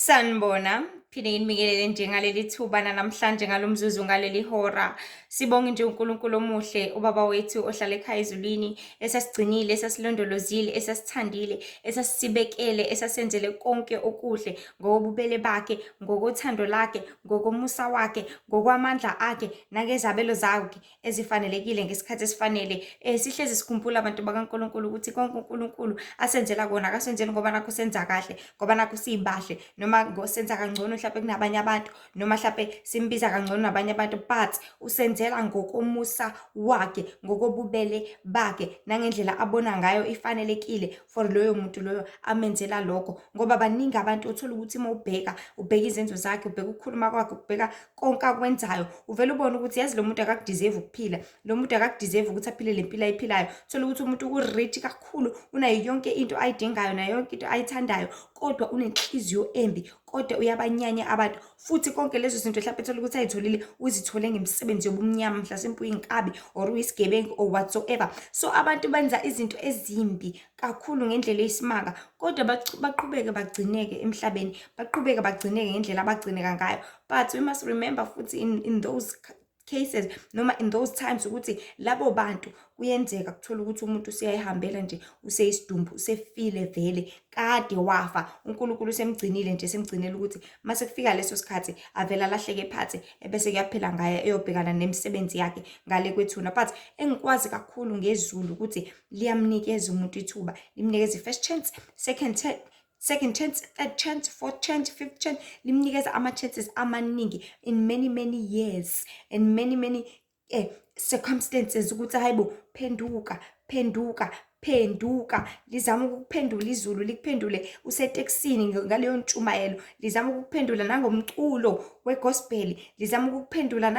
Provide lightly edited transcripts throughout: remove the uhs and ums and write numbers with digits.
Sanibona, phinde nginibikelele nje ngaleli thuba namhlanje ngalomzuzu ngaleli hora. Sibonge nje uNkulunkulu omuhle, uBaba wethu ohlala ekhaya ezulwini, esasigcinile, esasilondolozile, esasithandile, esasibekele, esasenzele konke okuhle ngokobubele bakhe, ngokothando lakhe, ngokomusa wakhe, ngokwamandla akhe nangezabelo zakhe ezifanelekile ngesikhathi esifanele. Sihlezi sikhumbula abantu bakaNkulunkulu ukuthi konke uNkulunkulu asenzela kona akasenzeli ngoba nakho senza kahle, ngoba nakho sibahle, noma ngosenza kangcono mhlawumbe kunabanye abantu, noma mhlawumbe simbiza kangcono nabanye abantu, but usenzela ngokomusa wakhe, ngokobubele bakhe, nangendlela abona ngayo ifanelekile for loyo muntu loyo amenzela lokho. Ngoba baningi abantu othola ukuthi uma ubheka, ubheka izenzo zakhe, ubheka ukukhuluma kwakhe, ubheka konke akwenzayo, uvele ubone ukuthi yazi lo muntu akakudeserve ukuphila, lo muntu akakudeserve ukuthi aphile le mpilo ayiphilayo. Thola ukuthi umuntu u-rich kakhulu, unayo yonke into ayidingayo, nayo yonke into ayithandayo, kodwa unenhliziyo embi, kodwa uyabanyanya abantu. Futhi konke lezo zinto mhlawumbe thola ukuthi ayitholile, uzithole ngemisebenzi yobumnyama, mhlasimpe uyinkabi or uyisigebengu or whatsoever. So abantu benza izinto ezimbi kakhulu ngendlela eyisimanga, kodwa baqhubeke bagcineke emhlabeni, baqhubeke bagcineke ngendlela abagcineka ngayo. But we must remember futhi in those cases noma in those times ukuthi labo bantu kuyenzeka kuthola ukuthi umuntu useyayihambela nje, useyisidumbu, usefile vele, kade wafa, uNkulunkulu usemgcinile nje, semgcinela ukuthi mase kufika leso sikhathi avela alahleke phansi, ebese kuyaphela ngaye eyobhekana nemisebenzi yakhe ngale kwethuna. But engikwazi kakhulu ngezulu ukuthi liyamnikeza umuntu ithuba, limnikeza i-first chance, second chance, third chance, fourth chance, fifth chance, limnikeza ama-chances amaningi in many many years and many many circumstances ukuthi hayibo, phenduka, phenduka, phenduka. Lizama ukukuphendula izulu, likuphendule usetekisini ngaleyo ntshumayelo, lizama ukukuphendula nangomculo wegospel, lizama ukukuphendula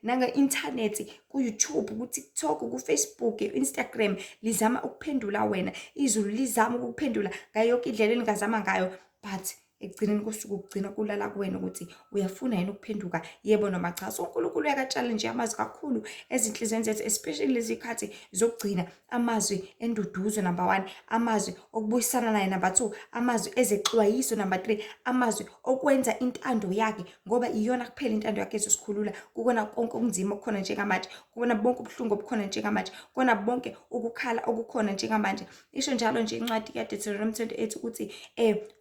nange-inthanethi, ku-YouTube, ku-TikTok, ku-Facebook, Instagram, lizama ukuphendula wena. Izulu lizama ukukuphendula ngayo yonke indlela elingazama ngayo, but ekugcineni kosuku kugcina kulala kuwena ukuthi uyafuna yini ukuphenduka, yebo noma cha. So uNkulunkulu uyakatshala nje amazwi kakhulu ezinhliziyweni zethu, especially lezi khathi zokugcina, amazwi enduduzo number 1, amazwi okubuyisana naye number 2, amazwi ezexwayiso number 3, amazwi okwenza intando yakhe, ngoba iyona kuphela intando yakhe ezosikhulula kukona konke okunzima okukhona njengamanje, kukona bonke ubuhlungu obukhona njengamanje, kukona bonke ukukhala okukhona njengamanje. Isho njalo nje incwadi kaDeuteronomy 28 ukuthi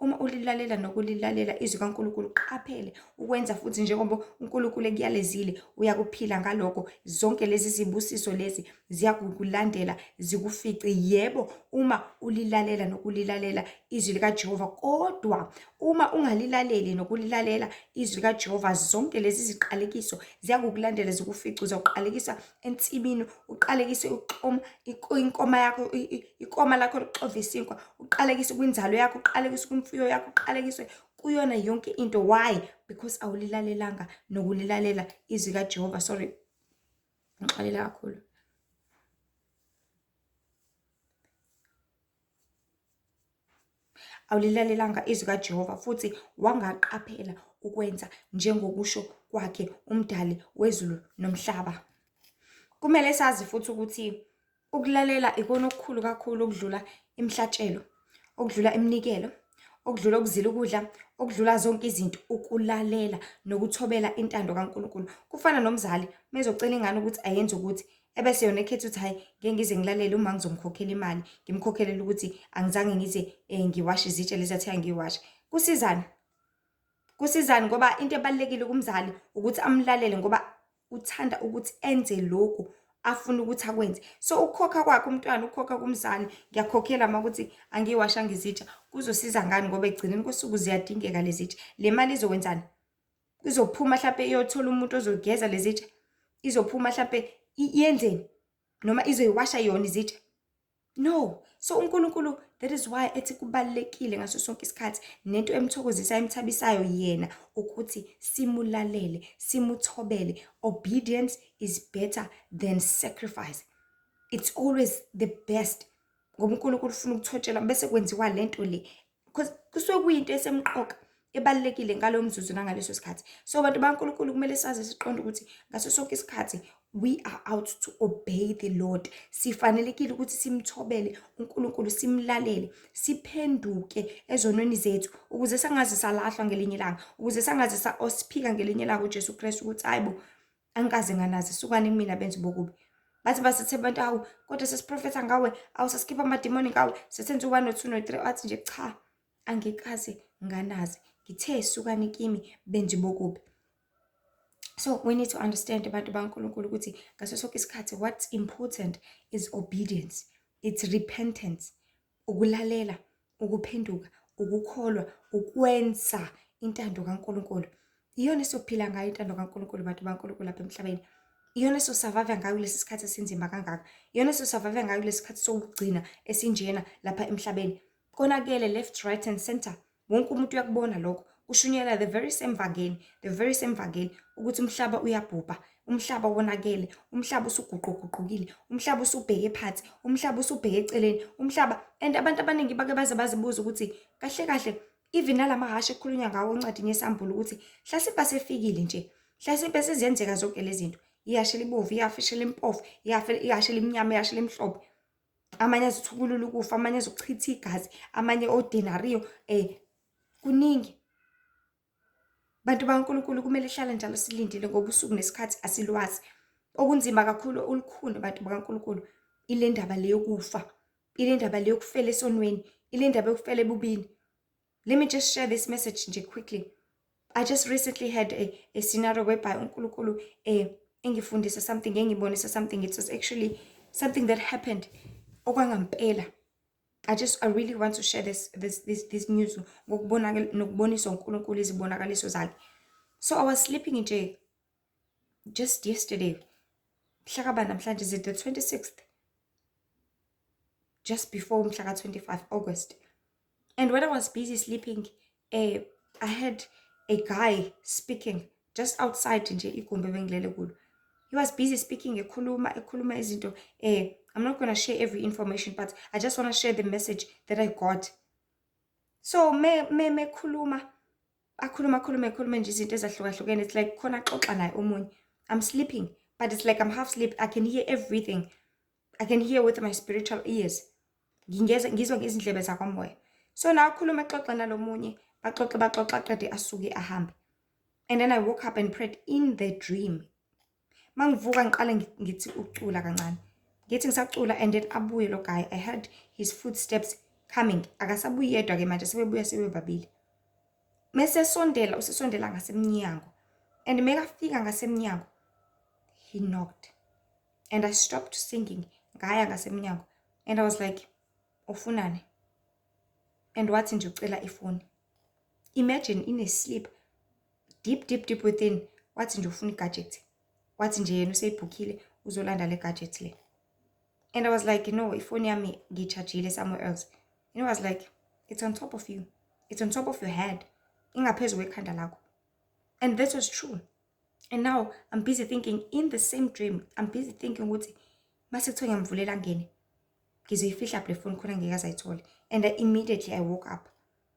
uma ulilalela nokulilalela izwi kaNkulunkulu, qaphele ukwenza futhi njengoba uNkulunkulu ekuyalezile, uyakuphila ngalokho. Zonke lezi zibusiso lezi ziyakukulandela zikufice, yebo, uma ulilalela nokulilalela izwi likaJehova. Kodwa uma ungalilaleli nokulilalela izwi likaJehova, zonke lezi ziqalekiso ziyakukulandela zikufice. Uzawuqalekiswa ensimini, uqalekiswe uxoma inkoma yakho, ikoma lakho lokuxova isinkwa, uqalekiswe kwinzalo yakho, uqalekiswe kwimfuyo yakho, uqalekiswe kuyona yonke into. Why? Because awulilalelanga nokulilalela izwi kaJehova. Sorry, ngixolele kakhulu. Awulilalelanga izwi kaJehova futhi wangaqaphela ukwenza njengokusho kwakhe umdali wezulu nomhlaba. Kumele sazi futhi ukuthi ukulalela ikona okukhulu kakhulu okudlula imihlatshelo, okudlula iminikelo, okudlula ukuzila ukudla, okudlula zonke izinto, ukulalela nokuthobela intando kaNkulunkulu. Kufana nomzali mezocela ingane ukuthi ayenze ukuthi, ebese yona ekhetha ukuthi hayi, ngeke ngize ngilalele uma ngizomkhokhela imali, ngimkhokhelele ukuthi angizange ngize ngiwashe izitsha lezi athe angiwashe. Kusizani? Kusizani? Ngoba into ebalulekile kumzali ukuthi amlalele, ngoba uthanda ukuthi enze lokhu afuna ukuthi akwenze. So ukukhokha kwakhe umntwana, ukukhokha kumzali, ngiyakhokhela uma ukuthi angiwashanga izitsha, kuzosiza ngani? Ngoba ekugcineni kosuku ziyadingeka lezi zitsha. Le mali izokwenzani? Izophuma mhlampe iyothola umuntu ozogeza lezi zitsha, izophuma mhlampe iyenzeni, noma izoyiwasha yona izitsha? No. So uNkulunkulu, that is why ethi kubalulekile ngaso sonke isikhathi, nento emthokozisayo, emthabisayo yena ukuthi simulalele, simuthobele. Obedience is better than sacrifice. It's always the best. Ngoba uNkulunkulu ufuna ukuthotshelwa bese kwenziwa lento le, because kusuke kuyinto esemqoka. Ebalulekile ngalowo mzuzu nangaleso sikhathi. So bantu baNkulunkulu, kumele sazi, siqonde ukuthi ngaso sonke isikhathi we are out to obey the Lord. Sifanelekile ukuthi simthobele uNkulunkulu, simlalele, siphenduke ezonweni zethu ukuze sangaze salahlwa ngelinye ilanga, ukuze sangaze osiphika ngelinye ilanga uJesu Kristu ukuthi, "Hayibo, angikaze nganazi, sukani kumina benzi bokubi." Bathi basithe abantu, "Awu, kodwa sesiprofetha ngawe, awu, sesikhipha amadimoni ngawe, sesenza u-one, no-two, no-three." Wathi nje, "Cha, angikaze nganazi, ngithe sukani kimi benzi bokubi." So we need to understand, abantu baNkulunkulu, ukuthi ngaso sonke isikhathi what's important is obedience, it's repentance, ukulalela, ukuphenduka, ukukholwa, ukwenza intando kaNkulunkulu. Iyona esiyophila ngayo intando kaNkulunkulu, bantu baNkulunkulu, lapha emhlabeni. Iyona esiyo-survive ngayo kulesi sikhathi esinzima kangaka. Iyona esiyo-survive ngayo kulesi sikhathi sokugcina esinjena lapha emhlabeni. Konakele left, right and center. Wonke umuntu uyakubona lokho. Kushunyayelwa the very same vangeli, the very same vangeli ukuthi umhlaba uyabhubha, umhlaba wonakele, umhlaba usuguquguqukile, umhlaba usubheke phansi, umhlaba usubheke eceleni, umhlaba. And abantu abaningi bake baze bazibuza ukuthi kahle kahle, even nalamahhashi ekukhulunywa ngawo encwadini yeSambulo, ukuthi hlasimpe asefikile nje, hlasimpe seziyenzeka zonke lezi zinto. Ihhashi elibomvu, ihhashi elimpofu, ihhashi elimnyama, ihhashi elimhlophe. Amanye azothukulula ukufa, amanye azochitha igazi, amanye odenariyo, kuningi. Bantu baNkulunkulu, kumele hlale njalo silindile ngoba usuku nesikhathi asilwazi. Okunzima kakhulu, olukhuni, bantu bakaNkulunkulu, ile ndaba le yokufa, ile ndaba le yokufela esonweni, ile ndaba yokufela ebubini. Let me just share this message nje quickly. I just recently had a scenario whereby uNkulunkulu engifundisa something, engibonisa something. It was actually something that happened okwangampela. I really want to share this news ngokubona nokuboniswa uNkulunkulu izibonakaliso zakhe. So I was sleeping nje just yesterday. Mhla kabani namhlanje? Is it the 26th? Just before mhla ka 25 August. And when I was busy sleeping, I had a guy speaking just outside nje igumbi ebengilele kulo. He was busy speaking, ekhuluma, ekhuluma izinto. I'm not going to share every information, but I just want to share the message that I got. So me khuluma, akhuluma, akhuluma, ekhuluma nje izinto ezahlukahlukene. It's like khona axoxa naye omunye. I'm sleeping, but it's like I'm half asleep. I can hear everything. I can hear with my spiritual ears. Ngingeza ngizwa ngezindlebe zakwamoya. So na akhuluma, exoxa nalomunye, baxoxe, baxoxa, aqede, asuke ahambe. And then I woke up and prayed in the dream. Mangivuka ngiqale ngithi ucula kancane. Ngithi ngisacula and then abuye lo guy. I heard his footsteps coming. Akasabuyi yedwa ke manje, sebebuya sebebabili. Mese sondela, usesondela ngasemnyango. And mekafika ngasemnyango, he knocked. And I stopped singing. Ngaya ngasemnyango. And I was like, "Ufunani?" And wathi nje ucela ifoni. Imagine, in a sleep, deep, deep, deep within, wathi nje ufuna i-gadget. Wathi nje yena useyibhukhile, uzolanda le gadget le. And I was like, "No, ifoni yami ngiyi-charge-ile somewhere else." And he was like, "It's on top of you. It's on top of your head. Ingaphezu kwekhanda lakho." And that was true. And now I'm busy thinking in the same dream. I'm busy thinking ukuthi mase kuthiwa ngiyamvulela angene, ngizoyifihla le phone khona ngeke aze ayithole. And immediately I woke up.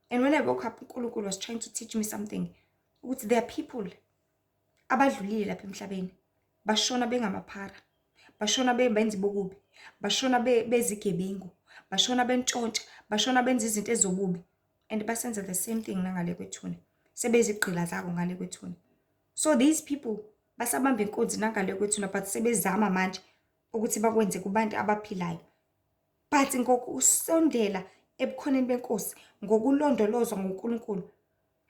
And when I woke up, uNkulunkulu was trying to teach me something. Ukuthi there are people abadlulile lapha emhlabeni. Bashona bengamaphara. Bashona benzi bokubi. Bashona bezigebengu. Bashona bentshontsha. Bashona benza izinto ezobubi. And basenza the same thing nangale kwethuna. Sebezigqila zabo ngale kwethuna. So these people basabamba inkunzi nangale kwethuna, but sebezama manje ukuthi bakwenze kubantu abaphilayo. But ngokusondela ebukhoneni beNkosi, ngokulondolozwa nguNkulunkulu,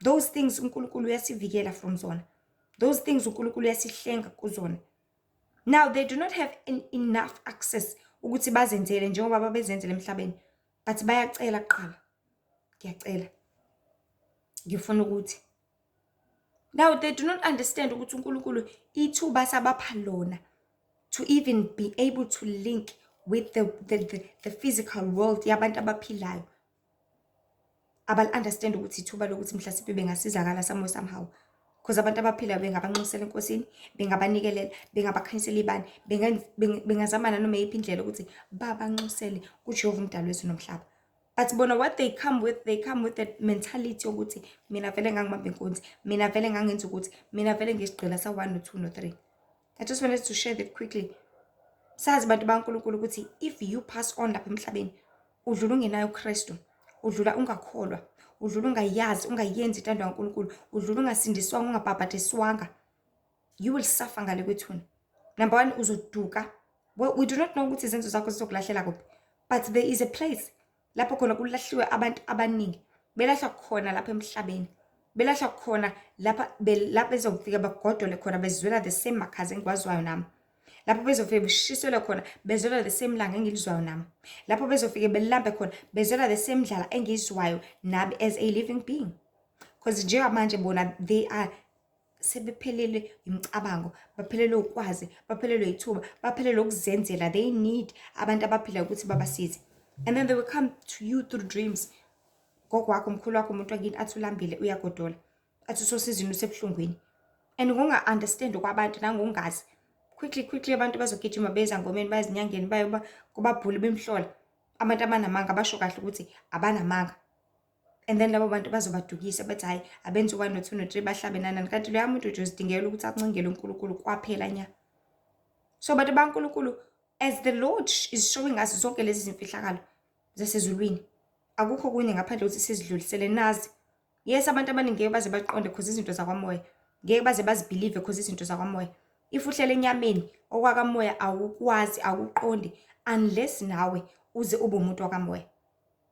those things uNkulunkulu uyasivikela from zona. Those things uNkulunkulu uyasihlenga kuzona. Now they do not have enough access ukuthi bazenzele njengoba babezenzela emhlabeni, but bayacela kuqala. "Ngiyacela. Ngifuna ukuthi." Now they do not understand ukuthi uNkulunkulu ithuba sabapha lona to even be able to link with the physical world yabantu abaphilayo. Abali-understand ukuthi ithuba lokuthi mhlasimpe bengasizakala somewhere somehow. Because abantu abaphilayo bengabanxusela eNkosini, bengabanikelela, bengabakhanyisela ibani, bengazama nanoma iyiphi indlela ukuthi babanxusele kuJehova umdali wezulu nomhlaba. But bona, what they come with, they come with the mentality yokuthi mina vele ngangibamba inkunzi, mina vele ngangenza ukuthi, mina vele ngiyisigqila sa-one, no-two, no-three. I just wanted to share that quickly. Sazi, bantu baNkulunkulu, ukuthi if you pass on lapha emhlabeni, udlula ungenayo uKristu, udlula ungakholwa, udlula ungayazi, ungayenzi intando kaNkulunkulu, udlula ungasindiswanga, ungabhabhadiswanga, you will suffer ngale kwethuna. Number one, uzoduka. Well, we do not know ukuthi izenzo zakho zizokulahlela kuphi, but there is a place lapho khona kulahliwe abantu abaningi, belahlwa khona lapha emhlabeni, belahlwa khona lapha, lapho bezofika bagodole khona, bezwela the same makhaza engiwazwayo nami, lapho bezofike beshiselwe khona, bezwela the same langa engilizwayo nami, lapho bezofike belambe khona, bezwela the same ndlala engiyizwayo nami as a living being, because njengamanje bona they are sebephelele imicabango, baphelelwe ukwazi, baphelelwe ithuba, baphelelwe ukuzenzela. They need abantu abaphila ukuthi babasize, and then they will come to you through dreams. Gogo wakho, umkhulu wakho, umuntu wakini, athi ulambile, uyagodola, athi usosizini, usebuhlungwini, and ngonga-understand kwabantu nangongazi, quickly quickly abantu bazogijima beza ngomeni, bayezinyangeni, baye kubabhuli bemhlola, abantu abanamanga, basho kahle ukuthi abanamanga, and then labo bantu bazobadukisa, bathi hhayi, abenze u-one, no-two, no-three, bahlabe nanani, kanti loya muntu nje uzidingela ukuthi ancingele uNkulunkulu kwaphela nya. So bantu baNkulunkulu, as the Lord is showing us zonke lezi zimfihlakalo zasezulwini, akukho kunye ngaphandle ukuthi sizidlulisele nazi. Yes, abantu abaningi ngeke baze baqonde, 'cause izinto zakwamoya ngeke baze bazi-believe, 'cause izinto zakwamoya, if uhlele enyameni, okwakamoya awukwazi, awuqondi, unless nawe uze ube umuntu wakamoya.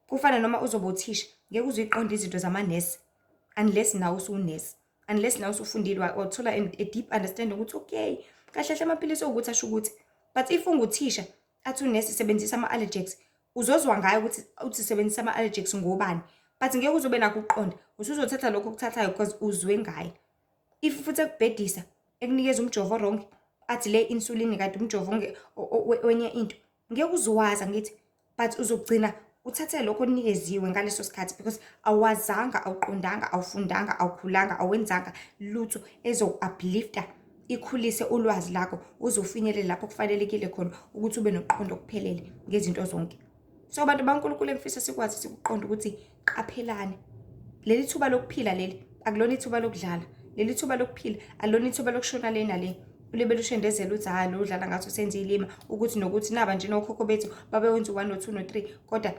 Kufana noma uzoba uthisha, ngeke uze uyiqonde izinto zamanesi unless nawe usuwunesi, unless nawe usufundile, wathola a deep understanding ukuthi okay, kahle hle amaphilisi owukuthi asho ukuthi. But if unguthisha, athi unesi sebenzisa ama-Allergex, uzozwa ngayo ukuthi uthi sebenzisa ama-Allergex ngobani, but ngeke uzobe nakho ukuqonda, usuzothatha lokho okuthathayo because uzwe ngaye. If futhi ekubhedisa, ekunikeza umjovo wrong, athi le insulin kanti umjovo wenye into, ngeke uzuwazi, angithi? But uzogcina uthathe lokho onikeziwe ngaleso sikhathi, because awazanga, awuqondanga, awufundanga, awukhulanga, awenzanga lutho ezoku-uplifta, ikhulise ulwazi lakho, uze ufinyelele lapho kufanelekile khona ukuthi ube noqondo okuphelele ngezinto zonke. So bantu baNkulunkulu, engifisa sikwazi, sikuqonde ukuthi qaphelani, leli thuba lokuphila leli akulona ithuba lokudlala. Leli thuba lokuphila alilona ithuba lokushona le nale, ulibele ushendezela, uthi hhayi, lo udlala ngathi, usenze ilima, ukuthi nokuthi naba nje nokhokho bethu babewenza u-one, no-two, no-three, kodwa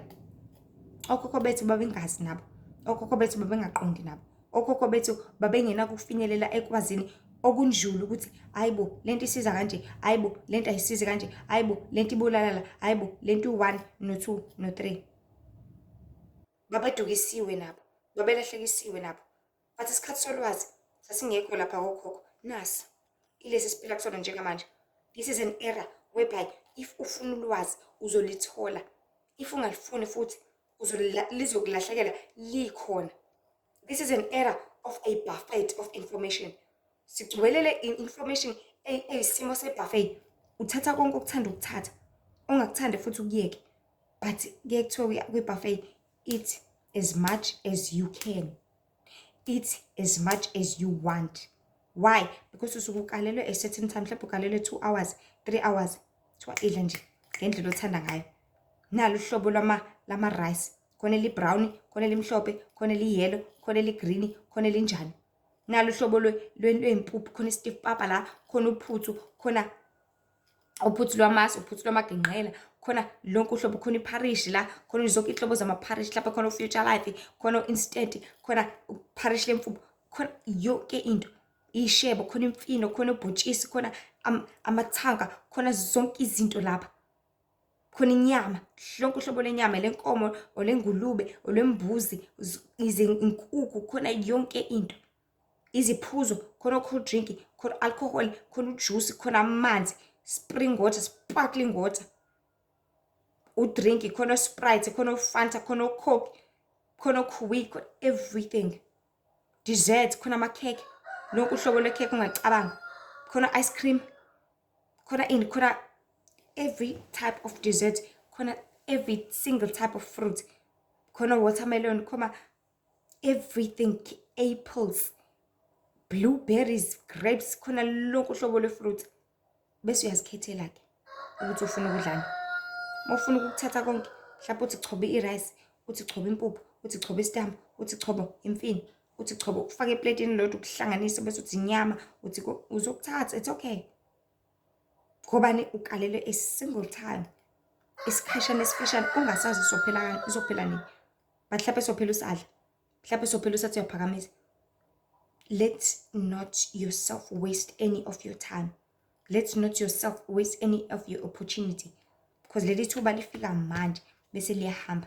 okhokho bethu babengazi nabo, okhokho bethu babengaqondi nabo, okhokho bethu babengenakufinyelela ekwazini okunjulu ukuthi hayi bo, lento isiza kanje, hayi bo, lento ayisizi kanje, hayi bo, lento ibulala la, hayi bo, lento u-one, no-two, no-three. Babedukisiwe nabo, babelahlekisiwe nabo, but isikhathi solwazi sasingekho lapha kokhokho. Nasi ilesi siphila kusona njengamanje. This is an era whereby if ufuna ulwazi uzolithola, if ungalifuni futhi lizokulahlekela likhona. This is an era of a buffet of information. Sigcwelele information eyisimo se-buffet. Uthatha konke okuthanda ukuthatha, ongakuthandi futhi ukuyeke, but kuye kuthiwe kwi-buffet, eat as much as you can, eat as much as you want. Why? Because usuke ukalelwe a certain time, mhlawumbe ukalelwe 2 hours, 3 hours. Kuthiwa idla nje ngendlela othanda ngayo. Nalo uhlobo lama-rice, khona eli-brown, khona elimhlophe, khona eli-yellow, khona eli-green, khona elinjani. Nalo uhlobo lwey'mpuphu, khona i-stiff papa la, khona uphuthu, khona uphuthu lwamasi, uphuthu lwamagingqela, khona lonke uhlobo, khona ipharishi la, khona zonke iy'nhlobo zamapharishi lapha, khona u-Future Life, khona u-Instant, khona upharishi lemfuphu, khona yonke into, ishebo, khona imfino, khona ubhontshisi, khona amathanga, khona zonke izinto lapha, khona inyama, lonke uhlobo lwenyama, lenkomo, olwengulube, olwembuzi, izinkukhu, khona yonke into, iziphuzo, khona cold drink, khona alcohol, khona ujuice, khona amanzi, spring water, sparkling water, u-drink, khona Sprite, khona uFanta, khona uCoke, khona uKwi, khona everything, dessert, khona amakhekhe, lonke uhlobo lwekhekhe ongacabanga, khona ice cream, khona ini, khona every type of dessert, khona every single type of fruit, khona watermelon, khona everything, apples, blueberries, grapes, khona lonke uhlobo lwe-fruit, bese uyazikhethela-ke ukuthi ufuna ukudlani. Uma ufuna ukukuthatha konke, mhlawumbe uthi chobe i-rice, Uthi choba impuphu, uthi choba isitambu, uthi chobo imfino, uthi chobo ufake epletini lodwa ukuhlanganise bese uthi inyama, uthi uzokuthatha, it's okay. Ngobani ukalelwe a single time. Isikhashana esifishane ungasazi izophela izophela nini. But mhlawumbe sophela usadla. Mhlawumbe sophela usathi uyaphakamisa. Let not yourself waste any of your time. Let not yourself waste any of your opportunity. Because leli thuba lifika manje bese liyahamba.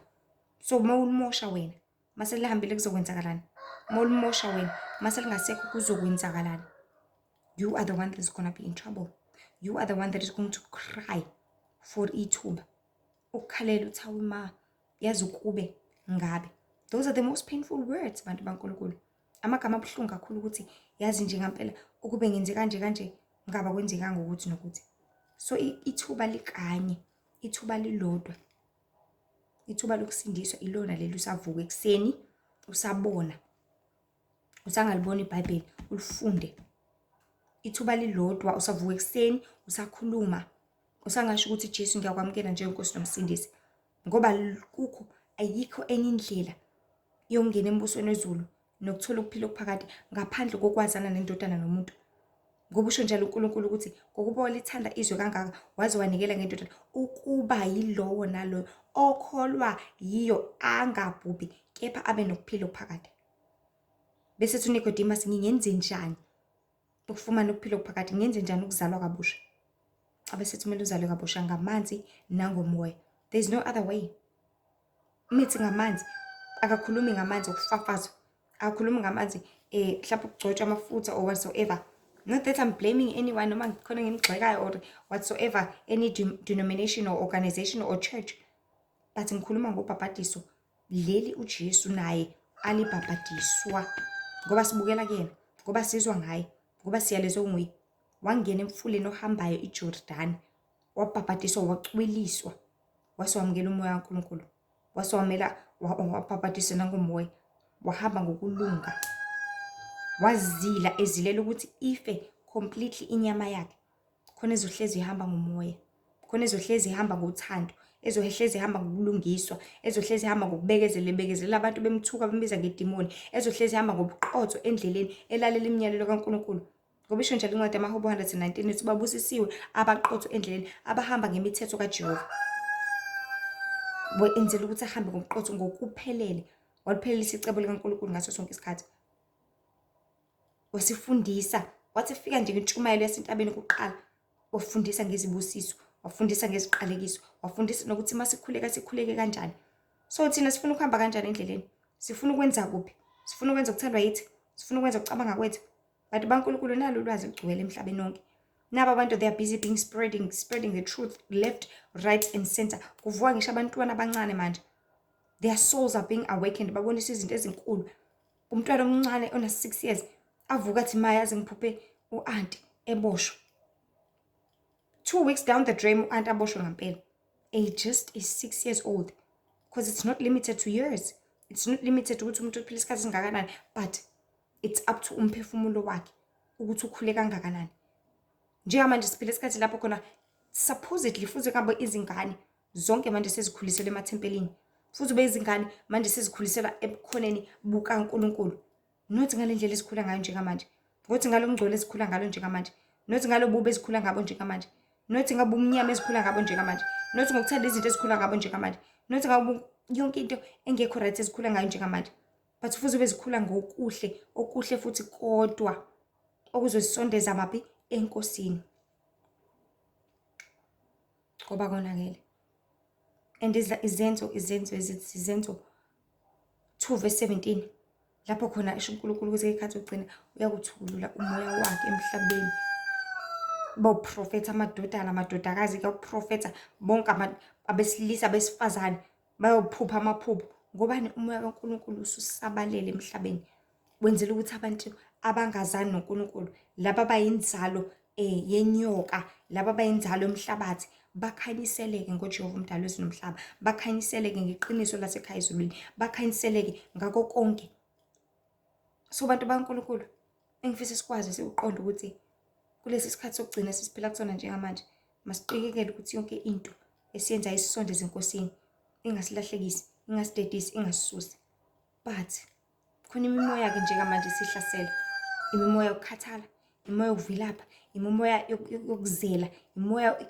So uma ulimosha wena, mase lihambile kuzokwenzakalani? Uma ulimosha wena, mase lingasekho kuzokwenzakalani? You are the one that is gonna be in trouble. You are the one that is going to cry for ithuba. Ukukhalela uthi awu ma, yazi ukube ngabe. Those are the most painful words, bantu baNkulunkulu. Amagama abuhlungu kakhulu ukuthi yazi nje ngampela ukube ngenze kanje kanje ngaba kwenzekanga ukuthi nokuthi. So ithuba likanye, ithuba lilodwa. Ithuba lokusindiswa ilona leli usavuka ekuseni usabona. Usangalibona iBhayibheli ulifunde. Ithuba lilodwa usavuka ekuseni usakhuluma. Usangasho ukuthi Jesu ngiyakwamukela njengenkosi nomsindisi. Ngoba kukho ayikho enye indlela yokungena embusweni wezulu nokuthola ukuphila okuphakade ngaphandle kokwazana nendodana nomuntu. Ngoba usho njalo uNkulunkulu ukuthi ngokuba walithanda izwe kangaka waze wanikela ngendodana ukuba yilowo naloyo okholwa yiyo angabhubhi kepha abe nokuphila okuphakade. Bese ethi uNicodemus ngingenze njani ukufumana ukuphila okuphakade, ngingenze njani ukuzalwa kabusha? Abe sethi kumele uzalwe kabusha ngamanzi nangomoya. There is no other way. Mithi ngamanzi, akakhulumi ngamanzi okufafazwa, akakhulumi ngamanzi mhlawumbe ukugcotshwa amafutha or whatsoever. Not that I'm blaming anyone noma ngikhona ngimgxekayo or whatsoever, any denomination or organization or church, but ngikhuluma ngobhabhadiso leli uJesu naye alibhabhadiswa, ngoba sibukela kuyena, ngoba sizwa ngaye, ngoba siyalezwe nguye. Wangena emfuleni ohambayo iJordani, wabhabhadiswa, wacwiliswa, wase wamukela umoya kaNkulunkulu, wase wamela wabhabhadiswa nangomoya, wahamba ngokulunga, wazila ezilela ukuthi ife completely inyama yakhe, khona ezohlezi ihamba ngomoya, khona ezohlezi ihamba ngothando, ezohlezi ihamba ngokulungiswa, ezohlezi ihamba ngokubekezela, ebekezelela abantu bemthuka bembiza ngedimoni, ezohlezi ihamba ngobuqotho endleleni, elalela imiyalelo kaNkulunkulu. Ngoba isho njalo incwadi yamaHubo 119 ithi babusisiwe abaqotho endleleni, abahamba ngemithetho kaJehova. Wenzela ukuthi ahambe ngobuqotho ngokuphelele, waliphelelisa icebo likaNkulunkulu ngaso sonke isikhathi. Wasifundisa, wathi efika nje ngentshumayelo yasentabeni kuqala, wafundisa ngezibusiso, wafundisa ngeziqalekiso, wafundisa nokuthi uma sikhuleka sikhuleke kanjani. So thina sifuna ukuhamba kanjani endleleni? Sifuna ukwenza kuphi? Sifuna ukwenza okuthandwa yithi? Sifuna ukwenza ukucabanga kwethu? Bantu baNkulunkulu, nalo ulwazi lugcwele emhlabeni wonke. Naba abantu, they are busy being spreading the truth left, right and center. Kuvuka ngisho abantwana abancane manje. Their souls are being awakened. Babonisa izinto ezinkulu. Umntwana omncane ona 6 years avuka athi ma yazi ngiphuphe u-auntie eboshwa. 2 weeks down the drain u-auntie aboshwe ngampela. A just is 6 years old. Because it's not limited to years. It's not limited ukuthi umuntu uphila isikhathi esingakanani, but it's up to umphefumulo wakhe ukuthi ukhule kangakanani. Njengamanje siphila isikhathi lapho khona supposedly futhi ngabe izingane zonke manje sezikhuliselwe emathempelini, futhi ube izingane manje sezikhuliselwa ebukhoneni bukaNkulunkulu. Not ngale ndlela esikhula ngayo njengamanje, ngothi ngalo ngcolo esikhula ngalo njengamanje, not ngalo bubi esikhula ngabo njengamanje, not ngabo umnyama esikhula ngabo njengamanje, not ngokuthanda izinto esikhula ngabo njengamanje, not ngabo yonke into engekho right esikhula ngayo njengamanje, but futhi ube zikhula ngokuhle okuhle futhi kodwa okuzosondeza maphi enkosini, ngoba konakele. And izenzo 2 verse 17 lapho khona esho uNkulunkulu ukuthi ngekhathi ogcina uyakuthukulula umoya wakhe emhlabeni, bawuprofetha amadodana amadodakazi, kuyakuprofetha bonke abesilisa abesifazane, bayophupha amaphupho. Ngobani? Umoya kaNkulunkulu ususabalele emhlabeni, wenzela ukuthi abantu abangazani noNkulunkulu, laba abayinzalo yenyoka, laba abayinzalo yomhlabathi, bakhanyiseleke ngoJehova umdali wezulu nomhlaba, bakhanyiseleke ngeqiniso lasekhaya ezulwini, bakhanyiseleke ngako konke. So bantu baNkulunkulu, engifisa sikwazi sikuqonde ukuthi kulesi sikhathi sokugcina esisiphila kusona njengamanje, masiqikekele ukuthi yonke into esiyenzayo isisondeze enkosini, ingasilahlekisi. Ingasidedisi, ingasisusi. But khona imimoya-ke njengamanje isihlasela. Imimoya yokukhathala, imimoya yokuvilapha, imimoya yokuzela, imimoya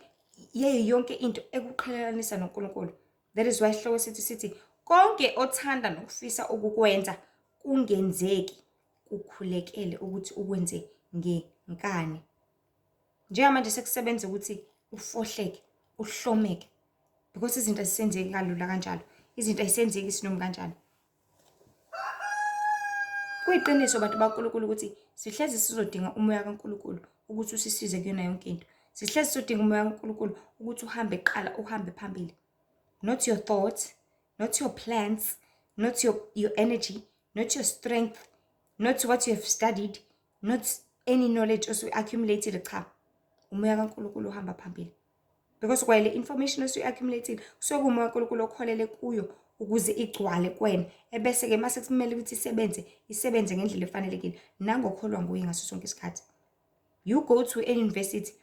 yeyo yonke into ekuqhelelanisa noNkulunkulu. That is why isihloko sethu sithi konke othanda nokufisa ukukwenza kungenzeki, kukhulekele ukuthi ukwenze ngenkani. Njengamanje sekusebenza ukuthi ufohleke, uhlomeke, because izinto azisenzeki kalula kanjalo, izinto azisenzeki isinomi kanjalo. Kuyiqiniso bantu baNkulunkulu ukuthi sihlezi sizodinga umoya kaNkulunkulu ukuthi usisize kuyona yonke into. Sihlezi sizodinga umoya kaNkulunkulu ukuthi uhambe kuqala, uhambe phambili. Not your thoughts, not your plans, not your energy, not your strength, not what you have studied, not any knowledge osuyi-accumulated. Cha, umoya kaNkulunkulu uhamba phambili. Because kwale information osuyi-accumulated kusuke kuwumoya kaNkulunkulu okholele kuyo ukuze igcwale kuwena, ebese-ke mase kumele ukuthi isebenze, isebenze ngendlela efanelekile nangokholwa nguye ngaso sonke isikhathi. You go to an university,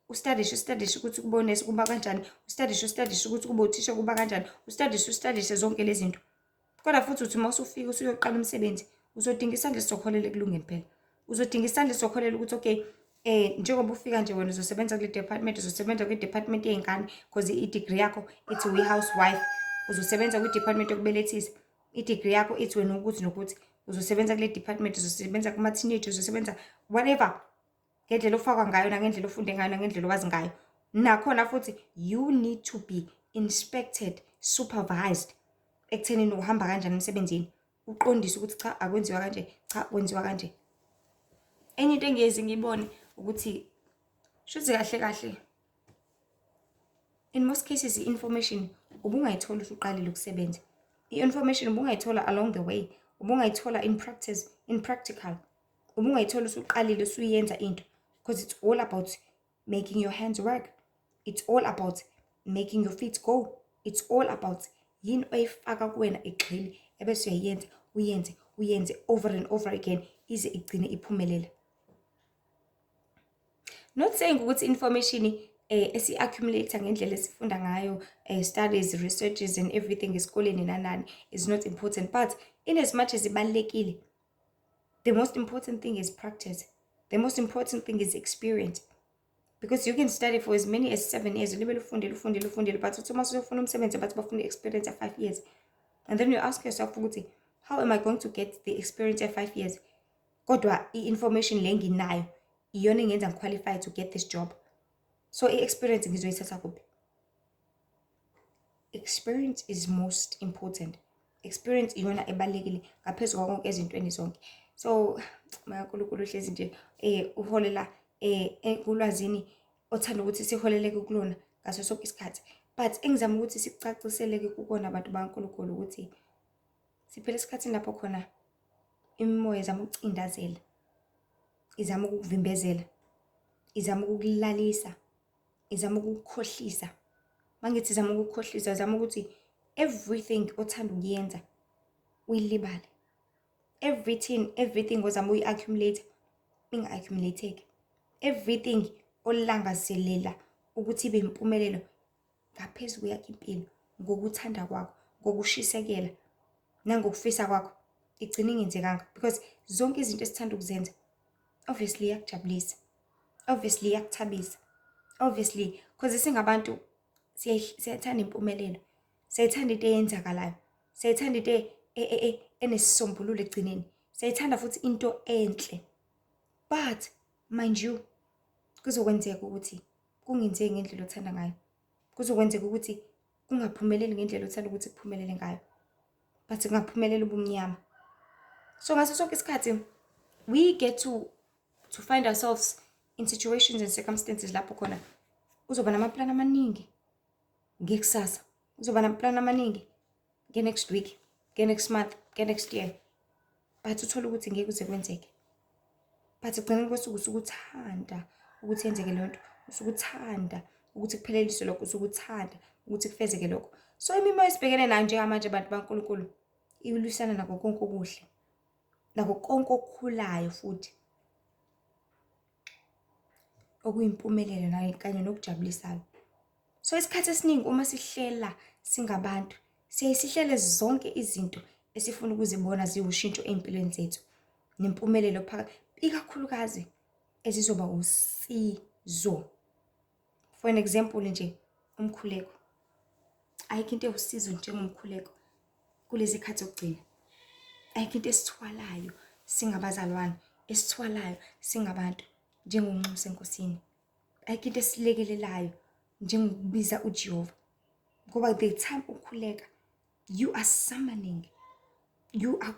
ustadishe, ustadishe ukuthi kube unesi kuba kanjani, ustadishe, ustadishe ukuthi kube uthisha kuba kanjani, ustadishe, ustadishe zonke lezi zinto. Kodwa futhi uthi uma usufika usuyoqala umsebenzi, uzodinga isandla esizokholela ekulungeni phela. Uzodinga isandla esizokholela ukuthi okay, njengoba ufika nje wena uzosebenza kule department, uzosebenza kwi-department yey'ngane because i-degree yakho ithi uyi-housewife. Uzosebenza kwi-department yokubelethisa, i-degree yakho ithi wena ukuthi nokuthi. Uzosebenza kule department, uzosebenza kuma-teenager, uzosebenza whatever, ngendlela ofakwa ngayo nangendlela ofunde ngayo nangendlela owazi ngayo. Nakhona futhi you need to be inspected, supervised ekuthenini uhamba kanjani emsebenzini, uqondise ukuthi cha, akwenziwa kanje, cha, kwenziwa kanje. Enye into engiyezi ngiyibone ukuthi shuthi kahle kahle in most cases i-information ubungayithola usuqalile ukusebenza. I-information ubungayithola along the way, ubungayithola in practice, in practical. Ubungayithola usuqalile usuyenza into, because it's all about making your hands work. It's all about making your feet go. It's all about yini oyifaka kuwena igxile ebese uyayenza, uyenze, uyenze over and over again ize igcine iphumelele. Not saying ukuthi information esi-accumulate ngendlela esifunda ngayo, studies, researches and everything esikoleni nanani is not important, but in as much as ibalulekile, the most important thing is practice. The most important thing is experience. Because you can study for as many as 7 years, ulibele ufundile, ufundile, ufundile, but uthi uma usuyofuna umsebenzi bathi bafuna i-experience ya 5 years. And then you ask yourself ukuthi how am I going to get the experience ya 5 years? Kodwa i-information le nginayo iyona engenza ngi-qualify to get this job. So i-experience ngizoyithatha kuphi? Experience is most important. Experience iyona ebalulekile ngaphezu kwako konke ezintweni zonke. So moya kaNkulunkulu uhlezi nje uholela ekulwazini othanda ukuthi siholeleke kulona ngaso sonke isikhathi. But engizama ukuthi sikucaciseleke kukona abantu bakaNkulunkulu ukuthi siphila esikhathini lapho khona imimoya izama ukucindazela, izama ukukuvimbezela, izama ukukulalisa, izama ukukukhohlisa. Mangithi izama ukukukhohlisa, izama ukuthi everything othanda ukuyenza uyilibale. Everything ozama uyi-accumulate inga-accumulate-eki. Everything olangazelela ukuthi ibe impumelelo ngaphezu kweyakho impilo, ngokuthanda kwakho, ngokushisekela nangokufisa kwakho, igcine ingenzekanga. Because zonke izinto esithanda ukuzenza obviously iyakujabulisa, obviously iyakuthabisa, obviously because singabantu siyathanda impumelelo, siyayithanda into eyenzakalayo, siyayithanda into enesisombululo ekugcineni, siyayithanda futhi into enhle. But mind you, kuzokwenzeka ukuthi kungenzeki ngendlela othanda ngayo, kuzokwenzeka ukuthi kungaphumeleli ngendlela othanda ukuthi kuphumelele ngayo, but kungaphumelela ubumnyama. So ngaso sonke isikhathi we get to find ourselves in situations and circumstances lapho khona uzoba namaplani amaningi ngekusasa, uzoba namaplani amaningi nge-next week, nge-next month, nge-next year, but uthole ukuthi ngeke kuze kwenzeke. But ekugcineni kosuku usuke uthanda ukuthi yenzeke leyo nto, usuke uthanda ukuthi kupheleliswe lokho, usuke uthanda ukuthi kufezeke lokho. So imimoya esibhekene nayo njengamanje bantu baNkulunkulu ilwisana nako konke okuhle, nako konke okukhulayo futhi okuyimpumelelo nayo kanye nokujabulisayo. So isikhathi esiningi uma sihlela singabantu Siyaye sihlele zonke izinto esifuna ukuzibona ziwushintsho ey'mpilweni zethu nempumelelo phakathi, ikakhulukazi ezizoba usizo. For an example nje, umkhuleko. Ayikho into ewusizo njengomkhuleko kulezi khathi zokugcina. Ayikho into esithwalayo singabazalwane, esithwalayo singabantu njengonxusa eNkosini. Ayikho into esilekelelayo njengokubiza uJehova. Ngoba the time ukhuleka, you are summoning, you are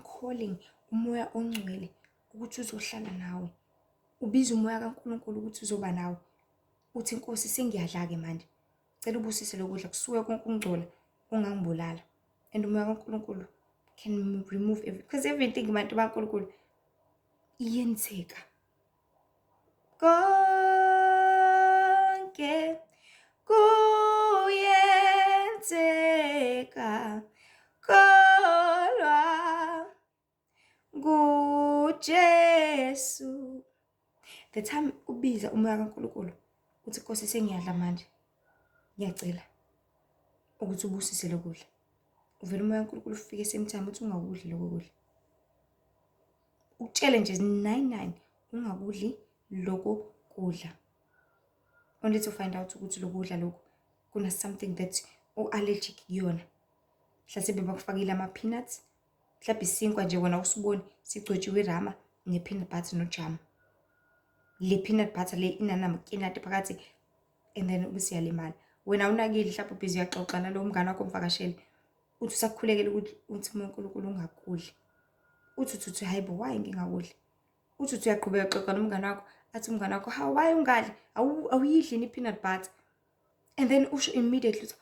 calling uMoya oNgcwele ukuthi uzohlala nawe. Ubiza uMoya kaNkulunkulu ukuthi uzoba nawe. Uthi, "Nkosi, sengiyadla-ke manje. Cela ubusise lokudla, kusuke konke ukungcola ongangibulala." And uMoya kaNkulunkulu can remove every, because everything, bantu baNkulunkulu, iyenzeka. Konke kuyenzeka, kholwa nguJesu. The time ubiza uMoya kaNkulunkulu uthi, "Nkosi, sengiyadla manje, ngiyacela ukuthi ubusise lokudla," uvele uMoya kaNkulunkulu ufike same time uthi ungakudli lokho kudla, ukutshele nje 99 ungakudli lokho kudla, only to find out ukuthi lokudla lokhu kuna something that u-allergic kuyona. Mhlawumbe bakufakile ama-peanuts, mhlawumbe isinkwa nje wena usibone sigcotshiwe irama ne-peanut butter nojamu. Le peanut butter le inanamakinati phakathi, and then ubese uyalimala. Wena awunakile, mhlawumbe ubhizi uyaxoxa nalowo mngane wakho omvakashele, uthi usakukhulekela ukuthi uthi uMoya kaNkulunkulu ungakudli. Uthi uthi uthi hayi bo, why ngingakudli? Uthi uthi uyaqhubeka uxoxa nomngane wakho, athi umngane wakho, "Hawu, why ungadli? Awuyidli yini i-peanut butter?" And then usho immediately uthi,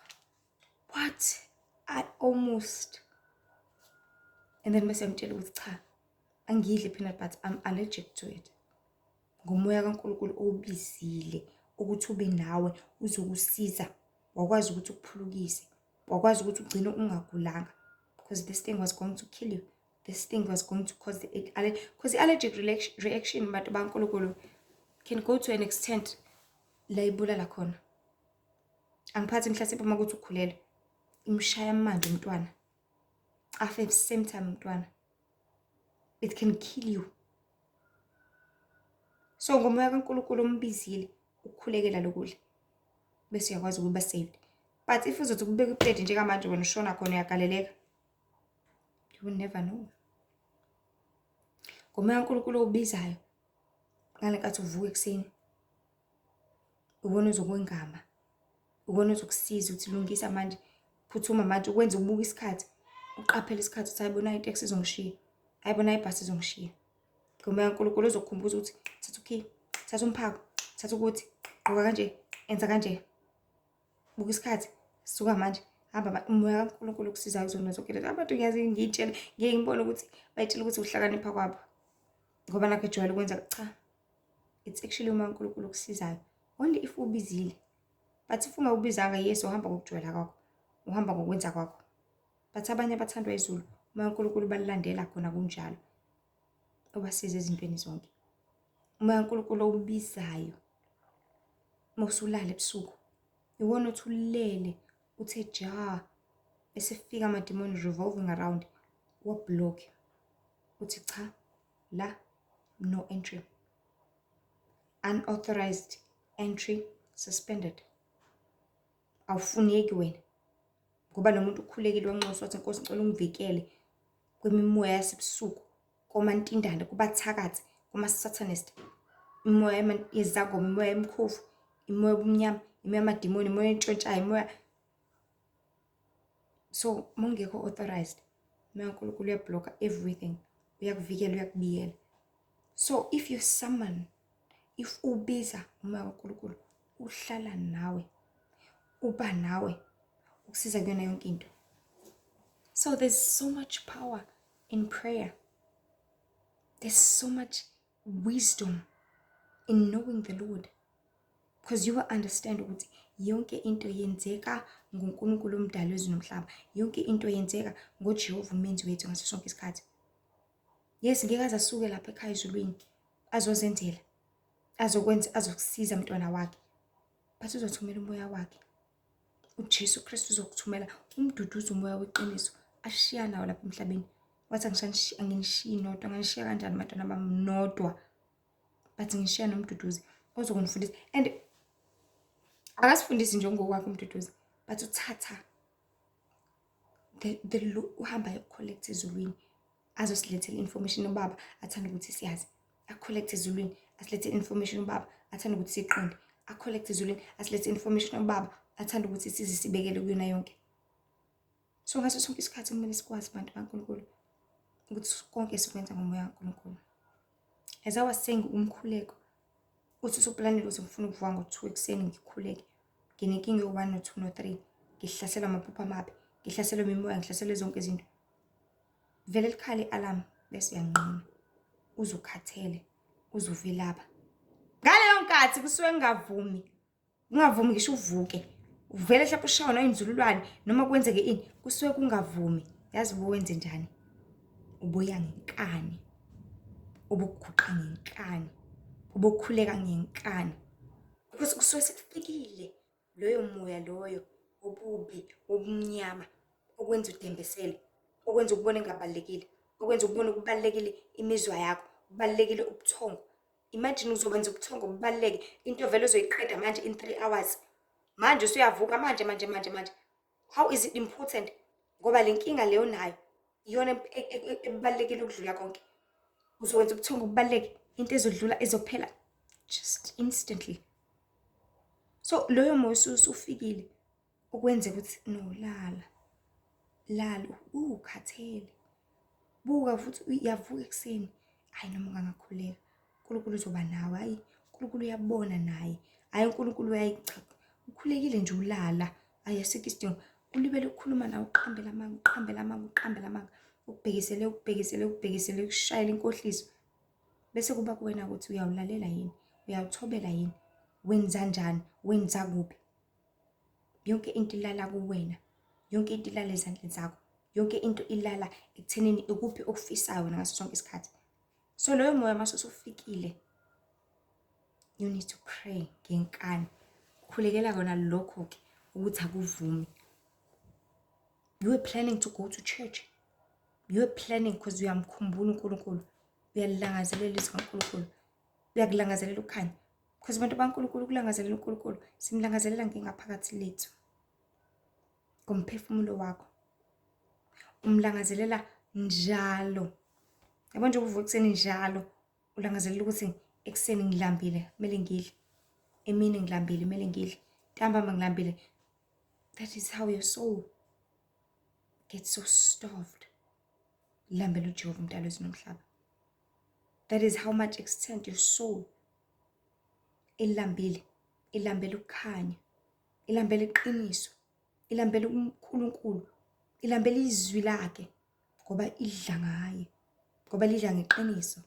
"What? I almost." And then bese uyamtshela ukuthi cha, angiyidli i-peanut butter, I'm allergic to it. Ngomoya kaNkulunkulu owubizile ukuthi ube nawe uzokusiza, wakwazi ukuthi ukuphulukise, wakwazi ukuthi ugcine ungagulanga, because this thing was going to kill you. This thing was going to cause the because i-allergic reaction, bantu baNkulunkulu, can go to an extent la ibulala khona. Angiphathi mhlasimpe uma kuthi ukhulelwe, imshaya manje umntwana, afe at the same time umntwana. It can kill you. So ngomoya kaNkulunkulu ombizile ukukhulekela lokudla, bese uyakwazi ukuba saved. But if uzothi kubeka iplate njengamanje, wena ushona khona uyagaleleka, you will never know. Ngomoya kaNkulunkulu owubizayo ngale nkathi uvuka ekuseni, uwona ozokwengama, uwona ozokusiza ukuthi lungisa manje, phuthuma manje, ukwenza ubuka isikhathi, uqaphele isikhathi ukuthi hayi bo, nayi iteksi izongishiya, hayi bo, nayi ibhasi izongishiya. Ngomoya kaNkulunkulu ozokukhumbuza ukuthi thatha ukhiye, thatha umphako, thatha ukuthi, gqoka kanje, enza kanje, buka isikhathi, suka manje, hamba. Umoya kaNkulunkulu okusizayo kuzona zonke lezo. Abantu ngiyazi ngiyitshele, ngiye ngibone ukuthi bayitshela ukuthi ukuhlakanipha kwabo ngoba nakho ejwayele ukwenza. Cha, it's actually umoya kaNkulunkulu okusizayo only if ubizile. But if ungawubizanga, yes, uhamba ngokujwayela kwakho, uhamba ngokwenza kwakho. But abanye abathandwa izulu, umoya kaNkulunkulu balulandela khona kunjalo, ubasiza ezintweni zonke. Umoya kaNkulunkulu owubizayo uma usulala ebusuku, iwona othi ulele uthe ja, bese fika amadimoni revolving around, wa-block, uthi cha, la no entry, unauthorized entry suspended, awufuneki wena. Ngoba lo muntu ukhulekile, wanxusa, wathi, "Nkosi, ngicela ungivikele kwimimoya yasebusuku, komantindane, kubathakathi, kuma-satanist, imoya yezangoma, imoya yemikhovu, imoya yobumnyama, imoya yamadimoni, imoya entshontshayo, imoya." So uma ungekho authorized, umoya kaNkulunkulu uya-blocka everything, uyakuvikela, uyakubiyela. So if you summon, if ubiza umoya kaNkulunkulu, uhlala nawe, uba nawe, ukusiza kuyona yonke into. So there's so much power in prayer, there's so much wisdom in knowing the Lord, because you will understand ukuthi yonke into yenzeka ngoNkulunkulu omdali wezulu nomhlaba, yonke into yenzeka ngoJehova umenzi wethu ngaso sonke isikhathi. Yes, ngeke aze asuke lapha ekhaya ezulwini azozenzela, azokwenza, azokusiza mntwana wakhe, but uzothumela umoya wakhe. UJesu Kristu uzokuthumela umduduzi, umoya weqiniso ashiya nawo lapha emhlabeni. Wathi anginishiyi nodwa, nganishiya kanjani bantwana bami nodwa? But ngishiya nomduduzi ozokunifundisa. And akasifundisi nje ngokwakhe umduduzi, but uthatha the uhamba ayocollect ezulwini, azosilethela information ubaba athanda ukuthi siyazi. Acollect ezulwini, asilethe information ubaba athanda ukuthi siqonde. Acollect ezulwini, asilethe information ubaba athanda ukuthi size sibekele kuyona yonke. So ngaso sonke isikhathi kumele sikwazi, bantu baNkulunkulu, ukuthi konke sikwenza ngomoya kaNkulunkulu. As I was saying, umkhuleko, uthi usuplanile ukuthi ngifuna ukuvuka ngo-2 ekuseni ngikhuleke, nginenkinga yo-1, no-2, no-3, ngihlaselwa amaphupho amabi, ngihlaselwa imimoya, ngihlaselwe zonke izinto. Vele likhale i-alarm bese uyanqina, uze ukhathele, uze uvilapha. Ngaleyo nkathi kusuke kungavumi, kungavumi ngisho uvuke, uvele mhlawumbe ushawe nayinzululwane noma kwenzeke ini, kusuke kungavumi. Yazi ubuwenze njani? Ubuya ngenkani, ubuguqa ngenkani, ubukhuleka ngenkani, because kusuke sekufikile loyo moya loyo obubi, obumnyama, okwenza udembesele, okwenza ukubona engabalulekile, okwenza ukubona kubalulekile imizwa yakho, kubalulekile ubuthongo. Imagine uzokwenza ubuthongo bubaluleke, into vele ozoyiqeda manje in 3 hours. Manje usuyavuka manje manje manje manje. How is it important? Ngoba le nkinga leyo nayo iyona ebalulekile ukudlula konke. Uzokwenza ubuthongo bubaluleke, into ezodlula, ezophela just instantly. So loyo moya usufikile ukwenze ukuthi no, lala lala, ukhathele, buka futhi uyavuka ekuseni. Hayi, noma ungangakhuleka, uNkulunkulu uzoba nawe. Hayi, uNkulunkulu uyabona naye. Hayi, uNkulunkulu uyayicha, ukhulekile nje ulala. Hayi, asikho isidingo, ulibele ukukhuluma nawe, uqambela amanga, uqambela amanga, uqambela amanga, ukubhekisele, ukubhekisele, ukubhekisele, ukushayela inkohliso. Bese kuba kuwena ukuthi uyawulalela yini, uyawuthobela yini, wenza njani, wenza kuphi. Yonke into ilala kuwena, yonke into ilala ezandleni zakho, yonke into ilala ekuthenini ikuphi okufisayo wena ngaso sonke isikhathi. So loyo moya mase usufikile, you need to pray ngenkani, khulekela kona lokho-ke ukuthi akuvumi. You were planning to go to church, you were planning because uyamkhumbula uNkulunkulu, uyalilangazelela izwi kaNkulunkulu, uyakulangazelela ukukhanya, because abantu baNkulunkulu, ukulangazelela uNkulunkulu simlangazelela ngengaphakathi lethu, ngomphefumulo wakho umlangazelela njalo. Yabo nje, uvuka ekuseni njalo ulangazelela ukuthi ekuseni ngilambile, kumele ngidle, emini ngilambile, kumele ngidle, ntambama ngilambile. That is how your soul gets so starved, lambela uJehova umdali wezulu nomhlaba. That is how much extent your soul ilambile, ilambela ukukhanya, ilambela iqiniso, ilambela uNkulunkulu, ilambela izwi lakhe, ngoba idla ngaye, ngoba lidla ngeqiniso.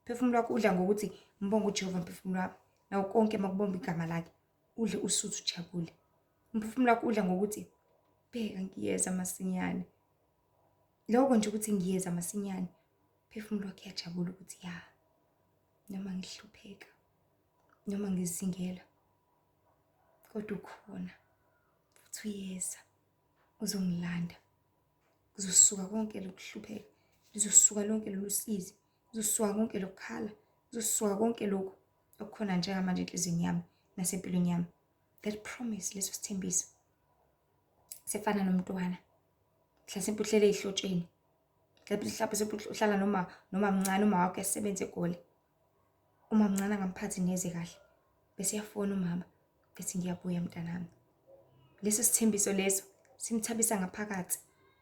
Phefumulo wakho udla ngokuthi mbonge uJehova, mphefumulo wami, nawo konke makubonga igama lakhe, udle usuthu ujabule. Umphefumulo wakho udla ngokuthi bheka, ngiyeza masinyane. Lokho nje ukuthi ngiyeza masinyane, phefumulo wakhe uyajabula ukuthi ya, noma ngihlupheka, noma ngizingela, kodwa ukhona futhi uyeza uzongilanda. Kuzosuka konke lokuhlupheka, lizosuka lonke lolu sizi, kuzosuka konke lokukhala, kuzosuka konke lokhu okukhona njengamanje enhliziyweni yami nasempilweni yami. That promise, leso sithembiso sifana nomntwana. Mhlasimpe uhlele ey'hlotsheni, mhlawumbe uhlala noma mncane, uma wakho esebenza eGoli, uma mncane angamphathi neze kahle, bese uyafona umama bethi ngiyabuya mntanami. Leso sithembiso leso simthabisa ngaphakathi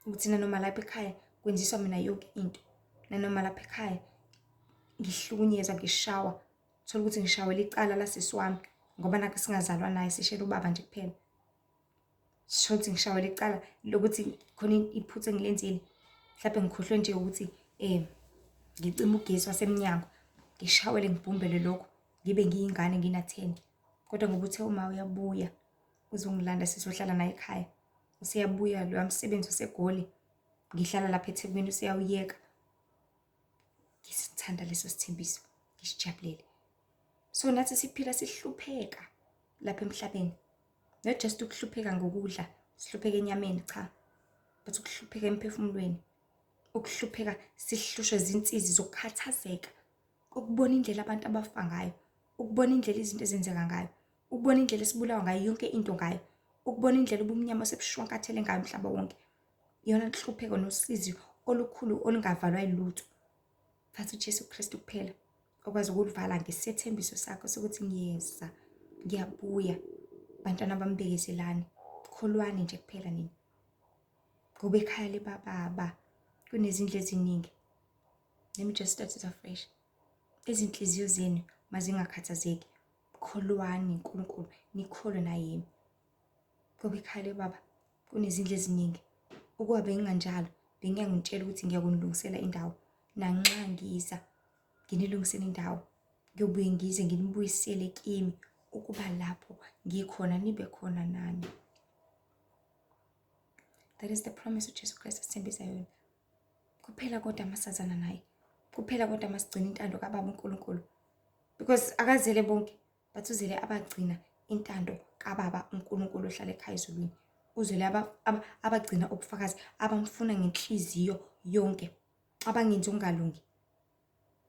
ukuthi nanoma lapha ekhaya kwenziswa mina yonke into, nanoma lapha ekhaya ngihlukunyezwa, ngishawa, thola ukuthi ngishawela icala lasisi wami, ngoba nakho singazalwa naye, sishela ubaba nje kuphela, sisho ukuthi ngishawela icala lokuthi khona iphutha engilenzile, mhlawumbe ngikhohlwe nje ukuthi ngicima ugesi wasemnyango, ngishawele, ngibhumbele lokho, ngibe ngiyingane ngina-10. Kodwa ngoba uthe uma uyabuya uzongilanda, sizohlala naye ekhaya, useyabuya loya msebenzi waseGoli, ngihlala lapha eThekwini, useyawuyeka, ngisithanda leso sithembiso, ngisijabulele. So nathi siphila sihlupheka lapha emhlabeni, not just ukuhlupheka ngokudla. Sihlupheka enyameni, cha, but ukuhlupheka emphefumulweni, ukuhlupheka sihlushwe zinsizi zokukhathazeka, ukubona indlela abantu abafa ngayo, ukubona indlela izinto ezenzeka ngayo, ukubona indlela esibulawa ngayo yonke into ngayo, ukubona indlela ubumnyama sebushwankathele ngayo umhlaba wonke. Iyona nhlupheko nosizi olukhulu olungavalwa yilutho. But uJesu Kristu kuphela okwazi ukulivala ngesethembiso sakho sokuthi ngiyeza, ngiyabuya. Bantwana bambekezelani, kholwani nje kuphela nina. Ngoba ekhaya lebababa kunezindlu eziningi. Let me just start it afresh. Izinhliziyo zenu mazingakhathazeki. Kholwani uNkulunkulu, nikholwe nayimi. Ngoba ekhaya lebaba kunezindlu eziningi. Ukuba benginganjalo, bengiyangitshela ukuthi ngiyakunilungisela indawo. Nanxa ngiza nginilungisele indawo, ngiyobuye ngize nginibuyisele kimi ukuba lapho ngikhona nibe khona nani. That is the promise uJesu Kristu asithembisa yona. Kuphela kodwa masazana naye. Kuphela kodwa masigcina intando kaBaba uNkulunkulu. Because akazele bonke, but uzele abagcina intando kaBaba uNkulunkulu ohlala ekhaya ezulwini. Uzele abagcina ubufakazi, abamfuna ngenhliziyo yonke, abangenzi okungalungi,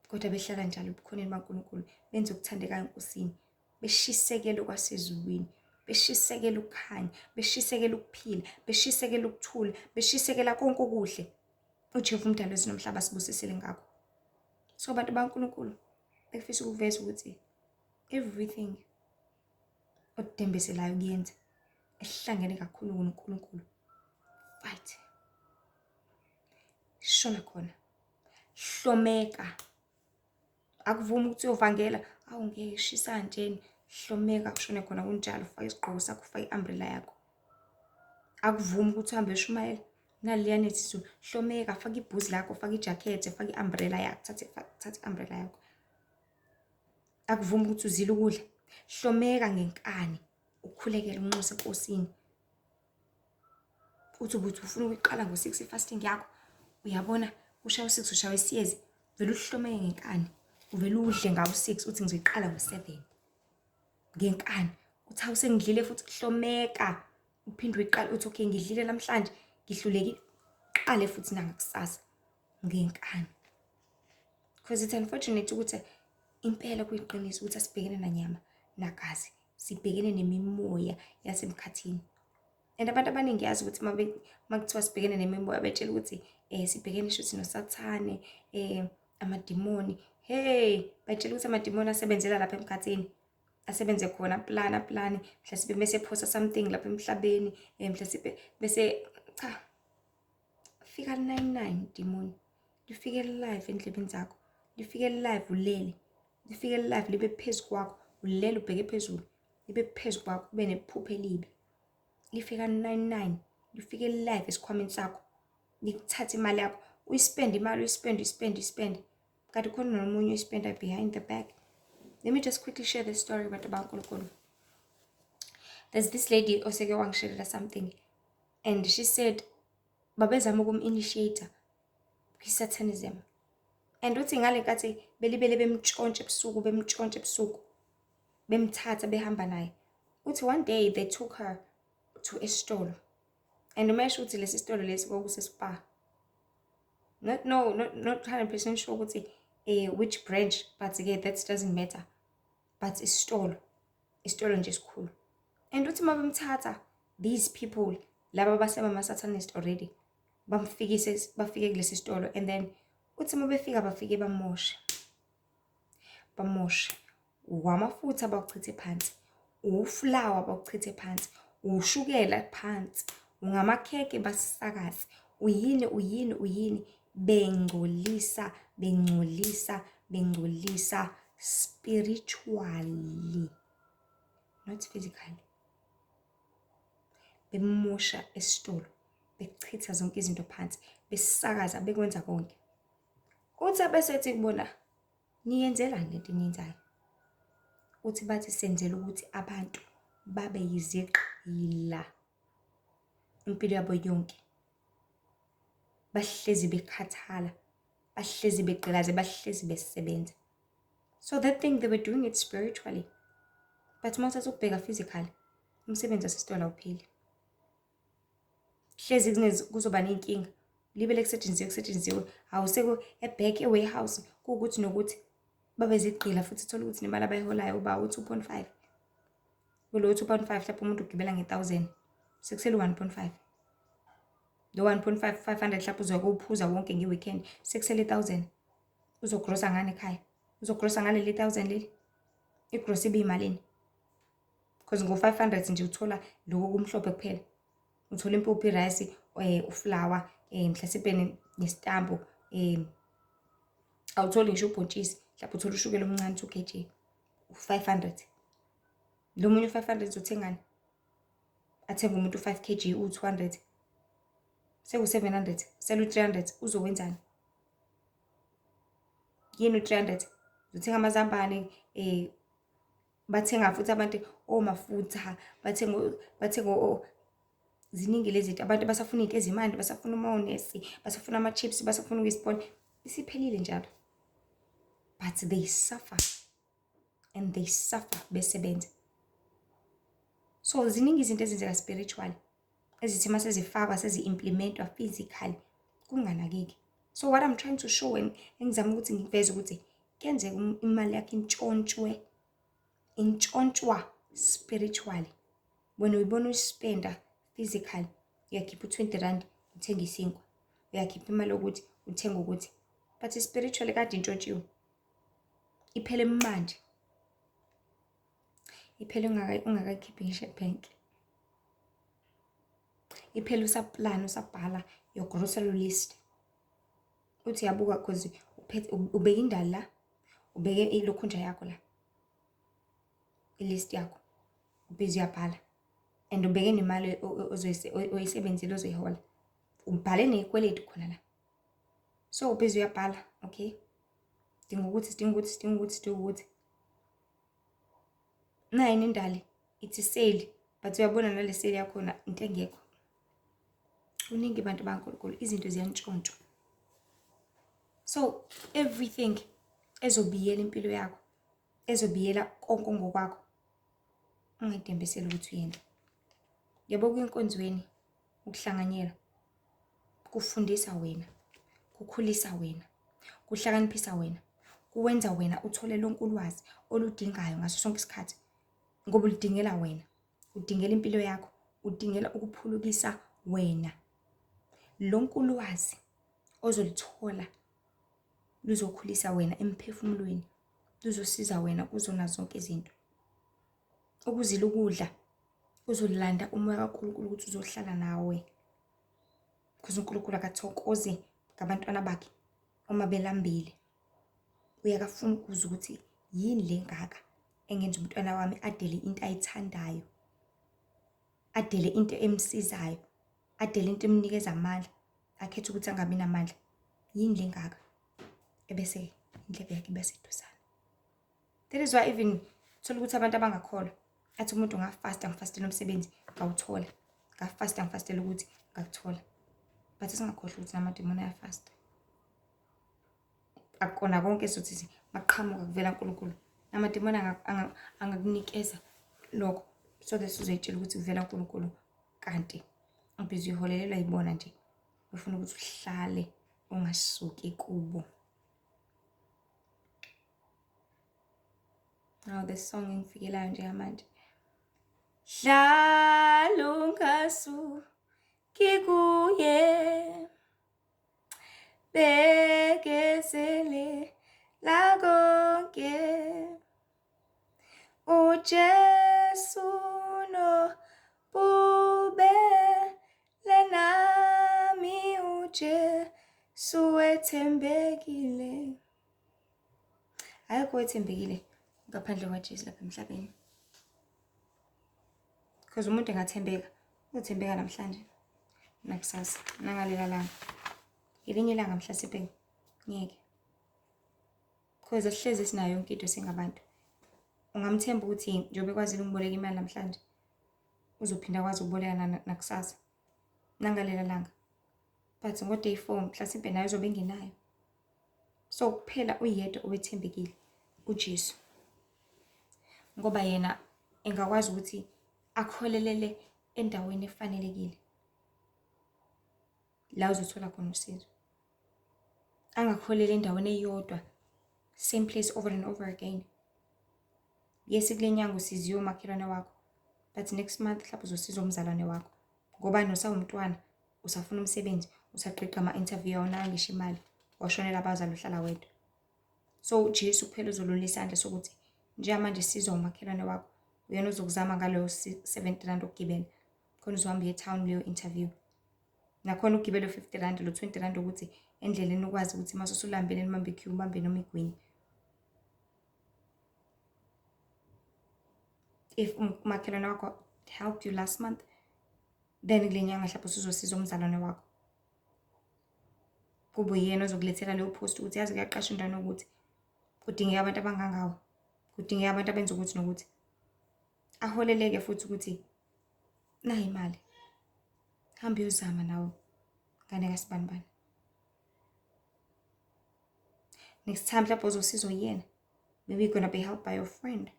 kodwa behlala njalo ebukhoneni baNkulunkulu, benze okuthandekayo eNkosini, beshisekele okwasezulwini, beshisekele ukukhanya, beshisekele ukuphila, beshisekele ukuthula, beshisekela konke okuhle uJehova umdali wezulu nomhlaba sibusisile ngakho. So bantu baNkulunkulu, bekufisa ukuveza ukuthi everything odembeselayo kuyenza ehlangene kakhulu noNkulunkulu, fight, shona khona, hlomeka. Akuvumi ukuthi uyovangela, awu ngeke shisa njeni, hlomeka kushone khona kunjalo, ufake isigqoko sakho, ufake i-umbrella yakho. Akuvumi ukuthi uhambe uyoshumayela, naliya nethi izulu, hlomeka, faka ibhuzi lakho, faka ijakhethe, faka i-umbrella yakho, thatha i-umbrella yakho. Akuvumi ukuthi uzile ukudla, hlomeka ngenkani, ukhulekele, unxuse eNkosini. Uthi ubuthi ufuna ukuyiqala ngo-6 i-fasting yakho, uyabona ushaya u-6, ushaya isiyezi, vele uhlomeke ngenkani, uvele udle ngawo 6, uthi ngizoyiqala ngo-7 ngenkani. Uthi hawu sengidlile futhi, hlomeka, uphinde uyiqale, uthi okay ngidlile namhlanje, ngihlulekile, qale futhi nangakusasa ngenkani. Because it's unfortunate ukuthi impela kuyiqiniso ukuthi asibhekene nanyama nagazi, sibhekene nemimoya yasemkhathini. And abantu abaningi yazi ukuthi makuthiwa sibhekene nemimoya, betshela ukuthi sibhekene shuthi noSathane, amadimoni. Hey, batshela ukuthi amadimoni asebenzela lapha emkhathini, asebenze khona, plan plan, mhlawumbe bese phosa something lapha emhlabeni, mhlawumbe bese cha. Fika 99 demon, lifike live endlebeni zakho, lifike live ulele, lifike live libe phezu kwakho, ulele ubheke phezulu, libe phezu kwakho, ube nephupho elibi. Lifika 99, lifike live esikhwameni sakho, likuthathe imali yakho, uyispend imali, uyispend, uyispend, uyispend, kanti khona nomunye uyispenda behind the back. Let me just quickly share this story, bantu baNkulunkulu. There's this lady oseke wangisharelela something, and she said babezama ukum-initiate kwi-satanism, and uthi ngale nkathi belibele bemtshontshe ebusuku, bemtshontshe ebusuku, bemthatha behamba naye. Uthi one day they took her to esitolo, and uma esho ukuthi lesi sitolo lesi kwakuseSpar, not no not not 100% sure ukuthi which branch, but ke that doesn't matter, but isitolo, isitolo nje esikhulu. And uthi uma bemthatha these people laba basebama-satanist already, bamfikise, bafike kulesi sitolo, and then uthi uma befika bafike bamoshe, bamoshe wamafutha, bawuchithe phansi, ufulawa bawuchithe phansi, ushukela phansi, ungamakhekhe basakaze, uyini, uyini, uyini, bengcolisa, bengcolisa, bengcolisa spiritually, not physically. Bemosha esitolo, bechitha zonke izinto phansi, besakaza, bekwenza konke. Uthi abesethi kubona, "Niyenzelani lento eniyenzayo?" Uthi bathi, "Senzela ukuthi abantu babe yizigqila impilo yabo yonke, bahlezi bekhathala, bahlezi begqilaze, bahlezi besebenza." So that thing, they were doing it spiritually, but uma uthatha ukubheka physically, umsebenzi wasesitolo awupheli. Hlezi kuzoba ney'nkinga. Libele kusetshenziwe kusetshenziwe awuseko e-back e-warehouse kuwukuthi nokuthi babe zigqila futhi uthole ukuthi nemali abayiholayo uba u-2.5. Kulowo 2.5 mhlawumbe umuntu ugibela nge-1000 sekusele u-1.5. Lo 1.5 500 mhlawumbe uzoya kuwuphuza wonke nge-weekend sekusele 1000. Uzogrosa ngani ekhaya? Uzogrosa ngaleli 1000 leli? Igrosa ibe yimalini? Because ngo-500 nje uthola lokho kumhlophe kuphela. Uthola impuphu, irayisi, uflawa, mhlasimpe nesitambu, awutholi ngisho ubhontshisi, mhlawumbe uthola ushukela omncane 2 kg, u-500. Lo munye u-500 uthengani? Athenge umuntu u-5 kg uwu-200. Seku-700, sele u-300 uzokwenzani? Yini u-300? Uzothenga amazambane, bathenga futhi abantu omafutha, bathenga ziningi lezi zinto. Abantu basafuna izinto ezimandi, basafuna umayonesi, basafuna ama-chips, basafuna ukuyisipona. Isiphelile njalo. But they suffer and they suffer besebenza. So ziningi izinto ezenzeka spiritually ezithi uma sezifakwa sezi-implementwa physically kunganakeki. So what I'm trying to show engizama ukuthi ngikuveze ukuthi kuyenzeka imali yakho intshontshwe, intshontshwa spiritually. Wena uyibona uyispenda physically, uyakhipha u-20 rand uthenga isinkwa, uyakhipha imali yokuthi uthenga ukuthi, but spiritually kade intshontshiwe. Iphele manje. Iphele ungakayikhiphi ngisho ebhenki. Iphele usaplana usabhala your grocery list. Uthi uyabuka cause uphethe ubeke indali la, ubeke ilokhunja yakho la, i-list yakho, ubhizi uyabhala and ubeke nemali oyisebenzile ozoyihola, ubhale ney'kweletu khona la. So ubhizi uyabhala, okay, sidinga ukuthi, sidinga ukuthi, sidinga ukuthi, sidinga ukuthi. Nayi nendali ithi sale, but uyabona nale sale yakhona into engekho. Kuningi bantu baNkulunkulu, izinto ziyantshontshwa. So everything ezobiyela impilo yakho, ezobiyela konke ngokwakho, ungayidembeseli ukuthi uyenze. Yabo kuya enkonzweni ukuhlanganyela kufundisa wena, kukhulisa wena, kuhlakaniphisa wena, kuwenza wena uthole lonke ulwazi oludingayo ngaso sonke isikhathi, ngoba uludingela wena, udingela impilo yakho, udingela ukuphulukisa wena. Lonke ulwazi ozoluthola luzokhulisa wena emphefumulweni, luzosiza wena kuzona zonke izinto. Ukuzila ukudla uzolanda umoya kaNkulunkulu ukuthi uzohlala nawe, because uNkulunkulu akathokozi ngabantwana bakhe uma belambile. Uyakafuna ukuzwa ukuthi yini le ngaka engenza umntwana wami adele into ayithandayo, adele into emsizayo, adele into emnikeza amandla, akhethe ukuthi angabi namandla. Yini le ngaka? Ebese indlebe yakhe iba seduzane. That is why even thola ukuthi abantu abangakholwa athi umuntu ngafasta ngifastela umsebenzi ngawuthola, ngafasta ngifastela ukuthi ngakuthola. But singakhohlwa ukuthi namadimoni ayafasta. Akukona konke sothi maqhamuka kuvela uNkulunkulu. Namadimoni angakunikeza lokho so that uzoyitshela ukuthi kuvela uNkulunkulu, kanti ubhizi uyiholelelwa yibona nje. Befuna ukuthi uhlale ungasuki kubo. Now the song engifikelayo njengamanje. Hlala ungasuki kuye, bekezele la konke, uJesu nobubele nami, uJesu wethembekile. Ayikho wethembekile ngaphandle kwaJesu lapha emhlabeni. Because umuntu engathembeka, uzothembeka namhlanje, nakusasa, nangalela langa. Ngelinye ilanga mhlasimpe ngeke. Because asihlezi sinayo yonke into singabantu. Ungamthemba ukuthi njengoba ekwazile ukuboleka imali namhlanje, uzophinda akwazi ukuboleka nakusasa, nangalela langa. But ngo-day 4 mhlasimpe naye uzobe engenayo. So kuphela uyedwa owethembekile, uJesu. Ngoba yena engakwazi ukuthi akholelele endaweni efanelekile. La uzothola khona usizo. Angakuholeli endaweni eyodwa, same place over and over again. Yes, kule nyanga usiziwe umakhelwane wakho, but next month mhlawumbe uzosiza umzalwane wakho. Ngoba nosawumntwana usafuna umsebenzi, usagqigqa ama-interview, awunayo ngisho imali, washonela abazali uhlala wedwa. So uJesu kuphela uzolula isandla sokuthi njengamanje sizwa umakhelwane wakho, uyena ozokuzama ngaloyo 70 rand okugibela khona uzohamba uye etown leyo interview. Nakhona ugibele 50 rand lo 20 rand ukuthi endleleni ukwazi ukuthi mase usulambile nibambe iqueue, ubambe noma igwinya. If umakhelwane wakho helped you last month, then kule nyanga mhlawumbe usuzosiza umzalwane wakho. Kube uyena ozokulethela leyo post ukuthi yazi kuyaqasha indawo ukuthi kudingeka abantu abangangawe, kudingeka abantu abenza ukuthi nokuthi. Aholeleke futhi ukuthi nayi imali, hamba uyozama nawe ngane kasibanibani. Next time mhlawumbe uzosizwa uyena, maybe you're gonna be helped by your friend.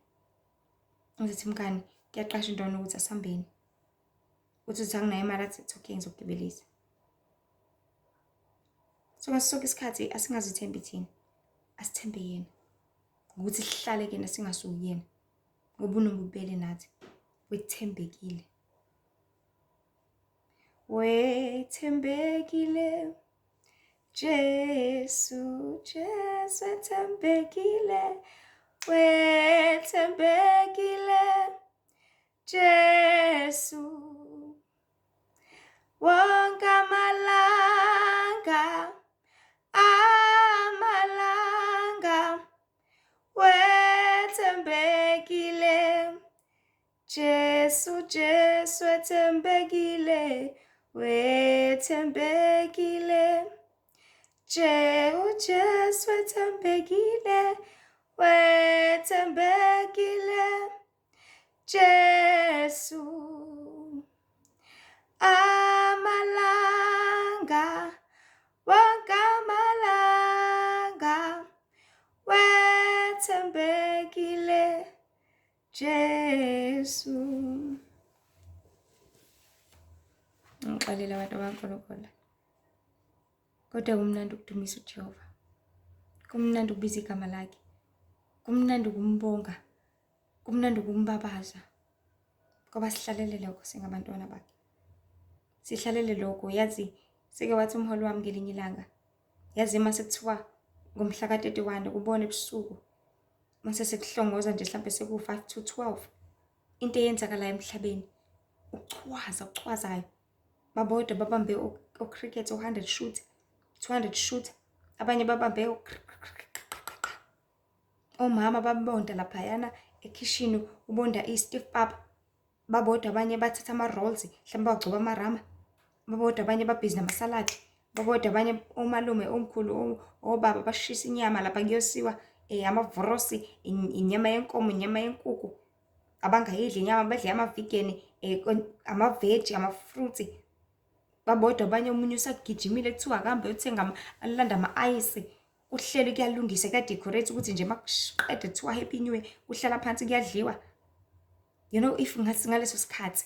Uzothi mngani kuyaqasha indawo ukuthi asihambeni. Uthi uthi anginayo imali, athi it's okay ngizokugibelisa. So ngaso sonke isikhathi asingazithembi thina, asithembe yena. Ngokuthi sihlale kuyena singasuki kuyena. Ngoba unobubele nathi, wethembekile. Wethembekile Jesu, Jesu wethembekile, wethembekile Jesu. Wonke amalanga, amalanga, wethembekile Jesu, Jesu wethembekile, wethembekile Jesu wethembekile, wethembekile Jesu. Amalanga, wonke amalanga, wethembekile Jesu. Ngixolele abantu bakaNkulunkulu. Kodwa kumnandi ukudumisa uJehova. Kumnandi ukubiza igama lakhe. Kumnandi ukumbonga. Kumnandi ukumbabaza. Ngoba sihlalele lokho singabantwana bakhe. Sihlalele lokho, yazi seke wathi umholi wami ngelinye ilanga. Yazi uma sekuthiwa ngomhla ka-31 kubona ebusuku mase sekuhlongoza nje mhlampe seku-5 to 12 into eyenzakalayo emhlabeni ukuchwaza okuchwazayo babodwa babambe o-cricket o-100 shoot 200 shoot abanye babambe omama babonda laphayana ekhishini ubonda i-stiff pap babodwa abanye bathatha ama-rolls mhlawumbe bagcoba amarama babodwa abanye babhizi namasaladi babodwa abanye omalume omkhulu obaba bashisa inyama lapha kuyosiwa amavorosi inyama yenkomo inyama yenkukhu abangayidli inyama badle ama-vegan amaveji ama-fruits babodwa abanye omunye usagijimile kuthiwa akahambe uyothenga alanda ama-ayisi kuhlelwe kuyalungiswa kuyadecorate ukuthi nje makuqeda kuthiwa happy new year kuhlala phansi kuyadliwa. You know if ngathi ngaleso sikhathi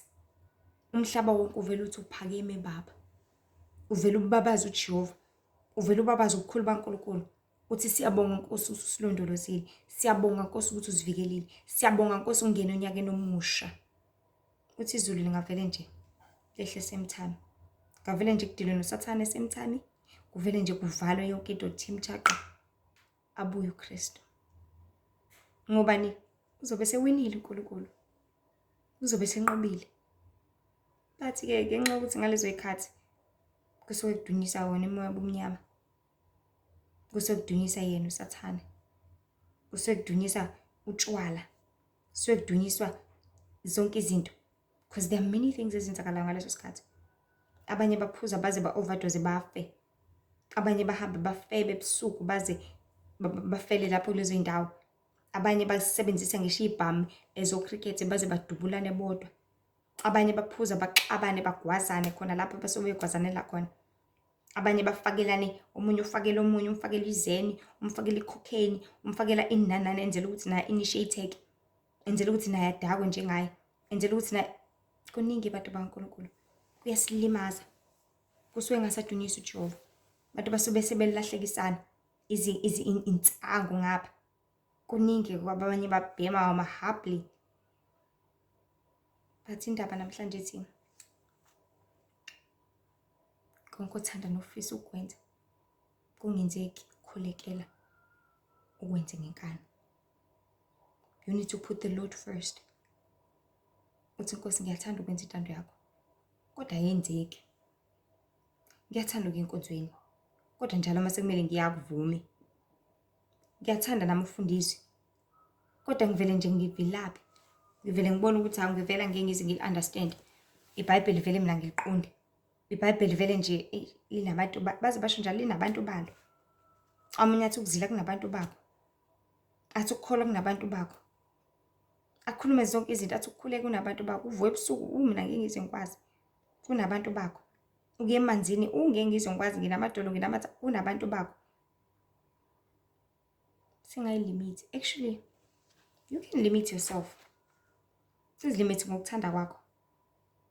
umhlaba wonke uvele uthi uphakeme baba, uvele ubabaze uJehova, uvele ubabaze ubukhulu baNkulunkulu, uthi siyabonga Nkosi ukuthi usilondolozile, siyabonga Nkosi ukuthi usivikelile, siyabonga Nkosi ungene onyakeni omusha. Uthi izulu lingavele nje lehle same time, ngavele nje kudilwe noSathane same time, kuvele nje kuvalwe yonke into team thaqa abuye uKristu. Ngobani? Uzobe sewinile uNkulunkulu, uzobe senqobile. Bathi-ke ngenxa yokuthi ngalezo zikhathi kusuke kudunyiswa wona umoya obumnyama, kusuke kudunyiswa yena uSathane, kusuke kudunyiswa utshwala, kusuke kudunyiswa zonke izinto because there are many things ezenzakalayo ngaleso sikhathi. Abanye baphuza baze ba-overdose bafe, abanye bahambe bafebe ebusuku baze bafele lapho kulezo zindawo. Abanye basebenzisa ngisho iy'bhamu ezo-cricket baze badubulane bodwa. Abanye baphuza baxabane bagwazane khona lapho basuke begwazanela khona. Abanye bafakelane, omunye ufakela omunye, umfakela izeni, umfakela i-cocaine, umfakela ini nani nani, enzela ukuthi naye initiate-eke, enzela ukuthi naye adakwe njengaye, enzela ukuthi naye. Kuningi bantu bakaNkulunkulu, kuyasilimaza. Kusuke kungasadunyiswa uJehova. Abantu basuke sebelahlekisana insangu ngapha. Kuningi kwabanye babhema amahabli. But indaba namhlanje ithi konke othanda nofisa ukwenza kungenzeki, khulekela ukwenze ngenkani. You need to put the Lord first. Uthi, Nkosi, ngiyathanda ukwenza intando yakho, kodwa ayenzeki. Ngiyathanda ukuya enkonzweni, kodwa njalo uma sekumele ngiyakuvume. Ngiyathanda nami ukufunda izwi, kodwa ngivele nje ngivilaphe. Ngivele ngibone ukuthi hawu, ngivela ngeke ngize ngili-understand. IBhayibheli vele mina ngiliqonde. IBhayibheli vele nje eyi, linabantu baze basho njalo, linabantu balo. Omunye athi ukuzila kunabantu bakho. Athi ukukholwa kunabantu bakho. Akhulume zonke izinto, athi ukukhuleka kunabantu bakho. Uvuke ebusuku, mina ngeke ngize ngikwazi. Kunabantu bakho. Ukuya emanzini, ungeke ngize ngikwazi, nginamadolo, nginamatha, kunabantu bakho. Singayi-limit. Actually, you can limit yourself. Uzi-limit ngokuthanda kwakho.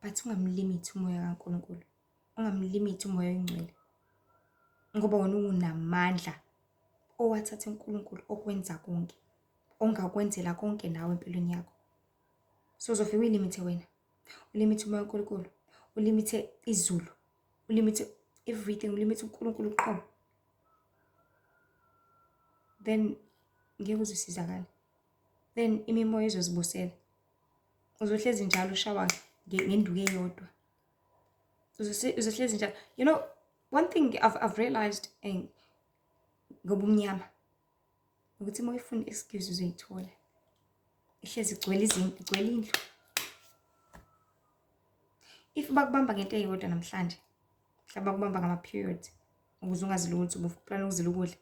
But ungamlimit umoya kaNkulunkulu. Ungamlimit umoya oyingcwele. Ngoba wena unamandla owathatha uNkulunkulu okwenza konke. Ongakwenzela konke nawe empilweni yakho. So uzofika uyi-limit-e wena. U-limit-e umoya kaNkulunkulu. U-limit-e izulu. U-limit-e everything. U-limit-e uNkulunkulu uqobo. Then ngeke uze usizakale. Then imimoya izozibusela. Uzohlezi njalo ushawa ngenduku eyodwa. Uzohlezi njalo. You know, one thing I've realized ngobumnyama ukuthi uma uyifuna excuse uzoyithola. Ihlezi igcwele izinto, igcwele indlu. If bakubamba ngento eyodwa namhlanje, mhlawumbe bakubamba ngama-periods ukuze ungazili ukuthi ubu-plan ukuzila ukudla.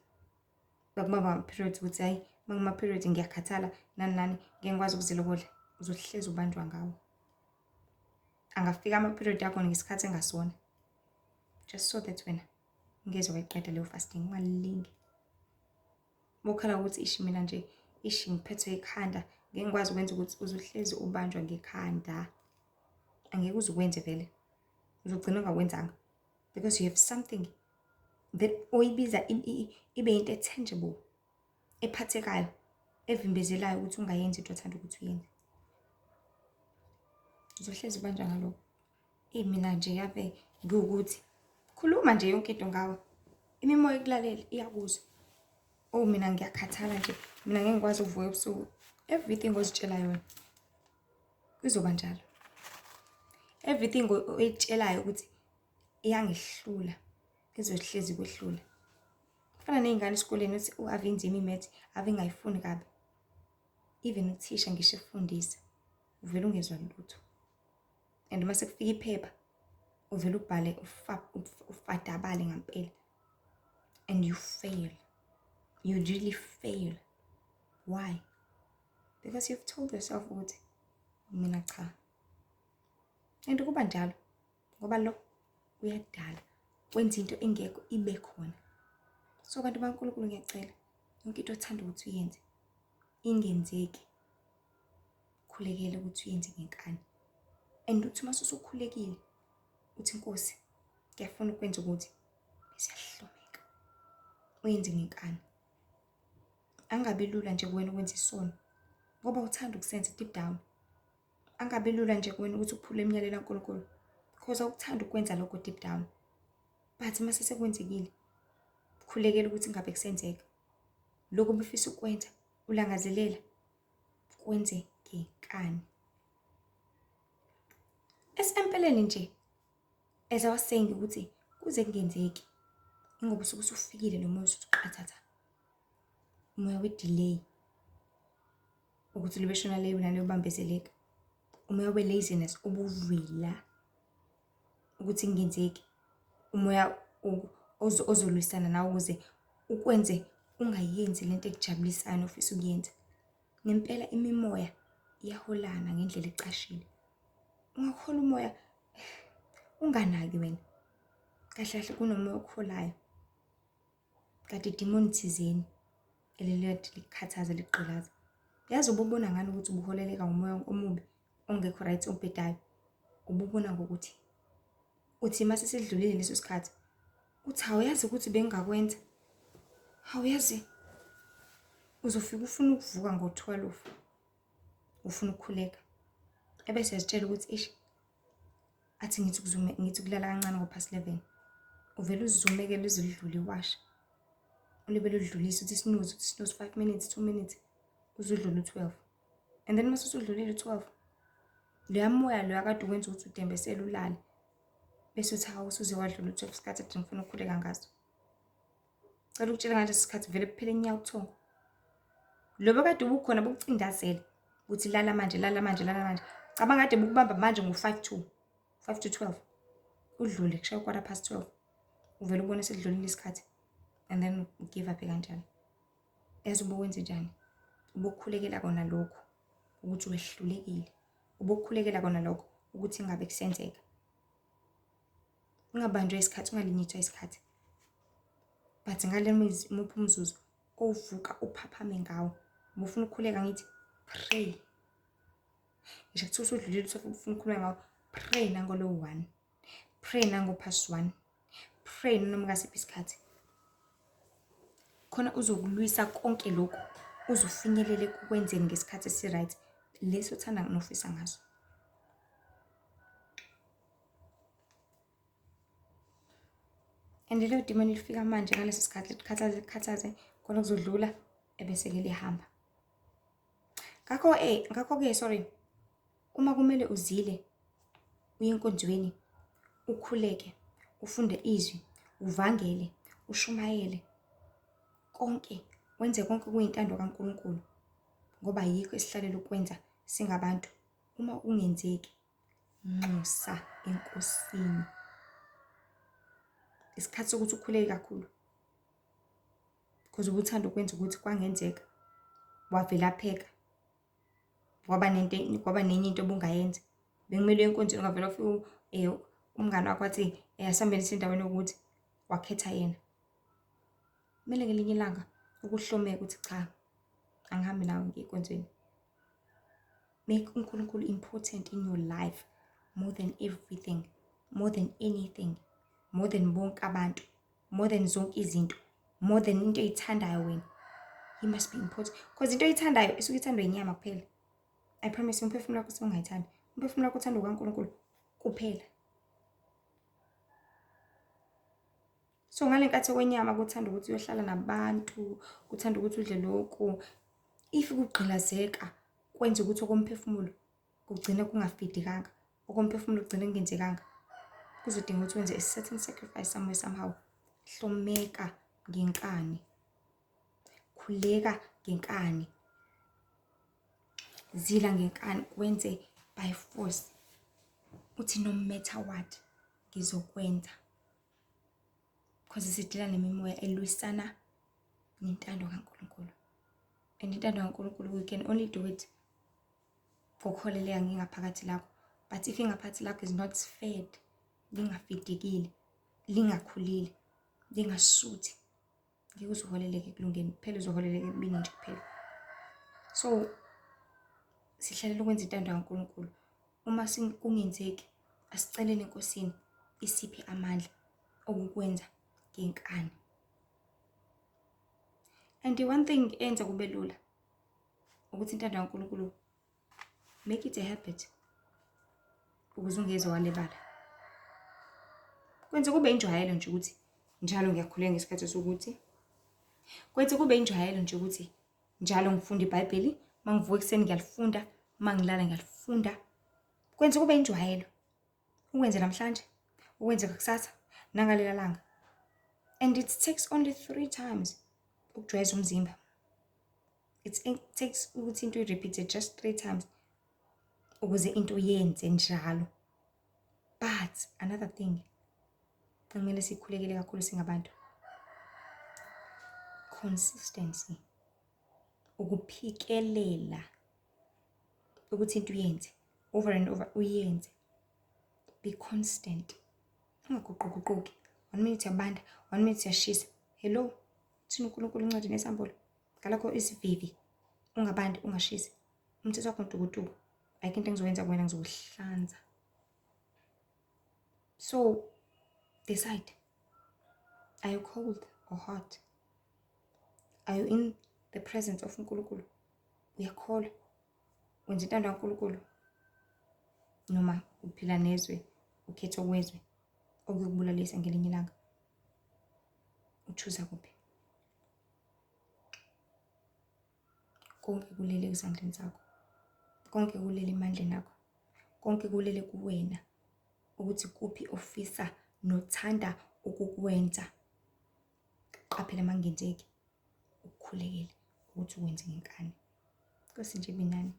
Bakubamba ngama-periods ukuthi hayi, uma ngima-period ngiyakhathala nani nani, ngeke ngikwazi ukuzila ukudla. Uzohlezi ubanjwa ngawo. Angafika ama-period akho ngesikhathi engasona. Just so that wena ngeze wayiqeda leyo fasting, ungalingi. Bokhala ukuthi ishi mina nje, ishi ngiphethwe ikhanda, ngeke ngikwazi ukwenza ukuthi uzohlezi ubanjwa ngekhanda. Angeke uze ukwenze vele. Uzogcina ungakwenzanga. Because you have something that oyibiza ibe into e-tangible, ephathekayo, evimbezelayo ukuthi ungayenzi into othanda ukuthi uyenze. Uzohlezi ubanjwa ngalokho. Eyi, mina nje ave ngiwukuthi khuluma nje yonke into ngawe. Imimoya ikulalela, iyakuzwa. Oh, mina ngiyakhathala nje, mina ngeke ngikwazi ukuvuka ebusuku. Everything ozitshela yona kuzoba njalo. Everything oyitshelayo ukuthi iyangihlula, izohlezi kwehlula. Kufana ney'ngane esikoleni uthi oh, ave inzima i-maths, ave ngingayifuni kabi. Even uthisha ngisho efundisa, uvele ungezwa lutho. And uma sekufika iphepha, uvele ubhale ufadabale ngampela. And you fail. You really fail. Why? Because you've told yourself ukuthi mina cha. And kuba njalo ngoba lo uyadala, wenza into engekho ibe khona. So bantu baNkulunkulu, ngiyacela, yonke into othanda ukuthi uyenze ingenzeki, khulekele ukuthi uyenze ngenkani. And uthi uma usukhulekile uthi, Nkosi, ngiyafuna ukwenza ukuthi, bese yahlomeka, uyenze ngenkani. Angabi lula nje kuwena ukwenza isono ngoba uthanda ukusenza deep down. Angabi lula nje kuwena ukuthi uphule imiyalelo kaNkulunkulu because awukuthandi ukwenza lokho deep down. But uma sesekwenzekile, khulekela ukuthi ngabe kusenzeka lokho obufisa ukwenza, ulangazelela, kwenze ngenkani. Esempeleni nje, as I was saying ukuthi kuze kungenzeki ingoba usuke usufikile lo moya usuqathatha, umoya we-delay ukuthi lube shona leyo naleyo bambezeleka, umoya we-laziness ubuvila ukuthi kungenzeki, umoya ozolwisana nawe ukuze ukwenze ungayenzi lento ekujabulisayo nofisa ukuyenza. Ngempela imimoya iyaholana ngendlela ecashile. Ungahola umoya unganaki wena. Kahle kahle kunomoya okuholayo. Kanti idimoni thizeni elilokhu likukhathaza, likugqilaza. Yazi ububona ngani ukuthi ubuholeleka ngumoya omubi ongekho right, obhedayo? Ububona ngokuthi Uthi mase sidlulile leso sikhathi, uthi awuyazi ukuthi bengingakwenza. Awuyazi uzofika ufuna ukuvuka ngo-12 ufuna ukukhuleka. Ebese yazitshela ukuthi eish athi ngithi kuzume ngithi kulala kancane ngo-past 11. Uvele uzumeke lize lidlule iwasha. Ulibele udlulise uthi snooze, uthi snooze 5 minutes, 2 minutes uzudlula u-12. And then mase usudlulile u-12 loya moya loya kade ukwenza ukuthi udembesele ulale bese uthi hawu usuze wadlula u-12 isikhathi ade ngifuna ukukhuleka ngaso. Cela ukutshela ngaleso sikhathi vele kuphele inyaka ubuthongo. Lobo kade ubukhona bukucindazela ukuthi lala manje, lala manje, lala manje. Cabanga kade bukubamba manje ngo-5 to 5 to 12. Udlule kushaya quarter past 12. Uvele ubone sekudlulile isikhathi and then give up kanjalo. Yazi ubokwenze njani? Ubokukhulekela kona lokho ukuthi wehlulekile. Ubokukhulekela kona lokho ukuthi ingabe kusenzeka. Ungabanjwa isikhathi, ungalinyithwa isikhathi. But ngale muphi umzuzu ovuka uphaphame ngawo. Ubufuna ukukhuleka ngithi pray. Ngisho kuthiwa usudlulile usufuna ukukhuleka ngawo, pray nangolo 1. Pray nango past 1. Pray noma ngasiphi isikhathi. Khona uzokulwisa konke lokhu uzufinyelele kukwenzeni ngesikhathi esi-right leso othanda nofisa ngaso. And lelo demon lifika manje ngaleso sikhathi likukhathaze likukhathaze khona kuzodlula ebese-ke lihamba. Ngakho ngakho-ke sorry, uma kumele uzile uye enkonzweni, ukhuleke, ufunde izwi, uvangele, ushumayele, konke wenze konke kuyintando kaNkulunkulu ngoba yikho esihlalele ukwenza singabantu. Uma kungenzeki, nxusa eNkosini. Isikhathi sokuthi ukhuleke kakhulu because ubuthanda ukwenza ukuthi kwangenzeka wavele apheka kwaba nento kwaba nenye into obungayenza. Bekumele uye enkonzweni ungavele wafika umngani wakho wathi asihambeni siye endaweni ewukuthi, wakhetha yena. Kumele ngelinye ilanga ukuhlomeke uthi cha, angihambi nawe ngiye enkonzweni. Make uNkulunkulu important in your life more than everything, more than anything, more than bonke abantu, more than zonke izinto, more than into oyithandayo wena. He must be important because into oyithandayo isuke ithandwa inyama kuphela. I promise you, umphefumulo wakho usungayithandi. Umphefumulo wakho uthanda ukaNkulunkulu kuphela. So ngale nkathi kwenyama kuthanda ukuthi uyohlala nabantu, kuthanda ukuthi udle lokhu. If kugqilazeka kwenza ukuthi okomphefumulo kugcine kungafidikanga, okomphefumulo kugcine kungenzekanga, kuzodinga ukuthi wenze a certain sacrifice somewhere somehow. Hlomeka ngenkani, khuleka ngenkani, zila ngenkani, kwenze by force. Uthi no matter what ngizokwenza because sidila nemimoya elwisana nentando kaNkulunkulu. And intando kaNkulunkulu we can only do it ngokukholeleka ngingaphakathi lakho. But if ingaphakathi lakho is not fed, lingafidikile, lingakhulile, lingasuthi, ngeke uzuholeleke ekulungeni kuphela, uzoholeleka ekubini nje kuphela. So sihlalela ukwenza intando kaNkulunkulu. Uma kungenzeki, asiceleni eNkosini isiphe amandla okukwenza ngenkani. And the one thing eyenza kube lula ukuthi intando kaNkulunkulu, make it a habit ukuze ungeze walibala. Kwenze kube injwayelo nje ukuthi njalo ngiyakhuleka ngesikhathi sokuthi, kwenze kube injwayelo nje ukuthi njalo ngifunda iBhayibheli, uma ngivuka ekuseni ngiyalifunda, uma ngilala ngiyalifunda. Kwenze kube injwayelo. Ukwenze namhlanje, ukwenze kusasa, nangalela langa. And it takes only 3 times ukujwayeza umzimba. It takes ukuthi into uyi-repeat just 3 times ukuze into yenze njalo. But another thing kumele sikhulekele kakhulu singabantu, consistency, ukuphikelela ukuthi into uyenze over and over, uyenze, be constant, ungaguquguquki. 1 minute uyabanda, 1 minute uyashisa. Hello, thina uNkulunkulu uncwadi nesambulo ngalokho isivivi, ungabandi ungashisi, umthetho wakho ntukutuku, ayikho into engizoyenza kuwena, ngizokuhlanza. So Decide. Are you cold or hot? Are you in the presence of uNkulunkulu? Uyakholwa? Wenza intando kaNkulunkulu? Noma uphila nezwe, ukhetha okwezwe okuyokubulalisa ngelinye ilanga? Uchuza kuphi? Konke kulele ezandleni zakho. Konke kulele emandleni akho. Konke kulele kuwena ukuthi kuphi ofisa nothanda ukukwenza. Qaphela makungenzeki ukukhulekele ukuthi ukwenze ngenkani. Nkosi nje binani.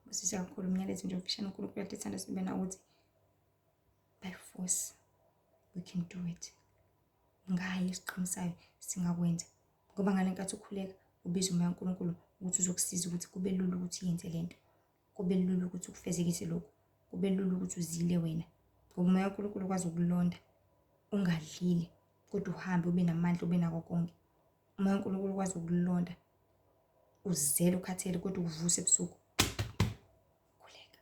Busisa kakhulu umyalezo nje ofishane uNkulunkulu uyathanda sibe nawo ukuthi by force we can do it. Ngaye esiqinisayo singakwenza. Ngoba ngale nkathi ukhuleka ubiza umoya kaNkulunkulu ukuthi uzokusiza ukuthi kube lula ukuthi uyenze lento. Kube lula ukuthi ukufezekise lokhu. Kube lula ukuthi uzile wena. Ngoba umoya kaNkulunkulu ukwazi ukulonda ungadlile kodwa uhambe ube namandla ube nako konke. Umoya kaNkulunkulu ukwazi ukulonda uzele ukhathele kodwa ukuvuse ebusuku. Khuleka.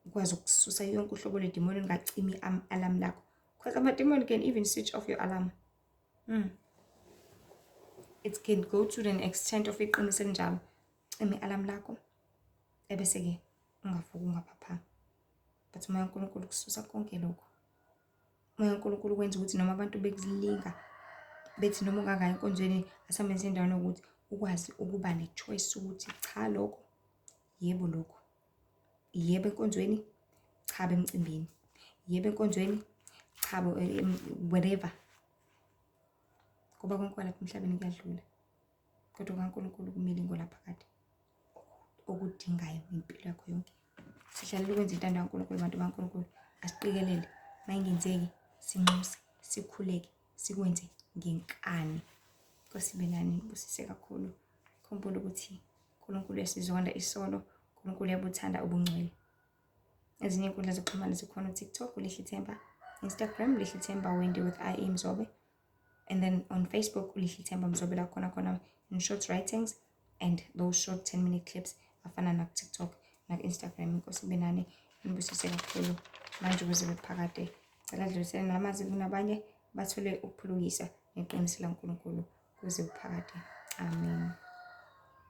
Ukwazi ukususa yonke uhlobo lwedimoni lingacimi i-alarm lakho. Because amadimoni can even switch off your alarm. It can go to the extent of iqiniso elinjalo. Cima i-alarm lakho ebese-ke ungavuki ungaphaphami. But umoya kaNkulunkulu kususa konke lokho. Umoya kaNkulunkulu ukwenza ukuthi noma abantu bekulinga bethi noma ungangaya enkonzweni asambe endaweni yokuthi ukwazi ukuba ne-choice ukuthi cha lokho, yebo lokho. Yebo enkonzweni, cha emcimbini. Yebo enkonzweni, cha whatever. Ngoba konke kwalapha emhlabeni kuyadlula. Kodwa kaNkulunkulu kumele ngolaphakade okudingayo ngempilo yakho yonke. Sihlalele ukwenza intando kaNkulunkulu bantu baNkulunkulu. Asiqikelele mayingenzeki sinxuse, sikhuleke, sikwenze ngenkani. Nkosi ibe nani, nibusise kakhulu. Khumbula ukuthi uNkulunkulu uyasizonda isono, uNkulunkulu uyabuthanda ubungcwele. Ezinye iy'nkundla zokuxhumana zikhona u-TikTok, uLihle Themba, Instagram, Lihle Themba Wendy with I Mzobe. And then on Facebook, uLihle Themba Mzobe la khona khona in short writings and those short 10-minute clips afana naku-TikTok naku-Instagram. Inkosi ibe nani, nibusise kakhulu manje ukuze bephakade. Cela dlulisele namazwi kunabanye bathole ukuphulukisa neqiniso laNkulunkulu kuze kuphakade. Amen.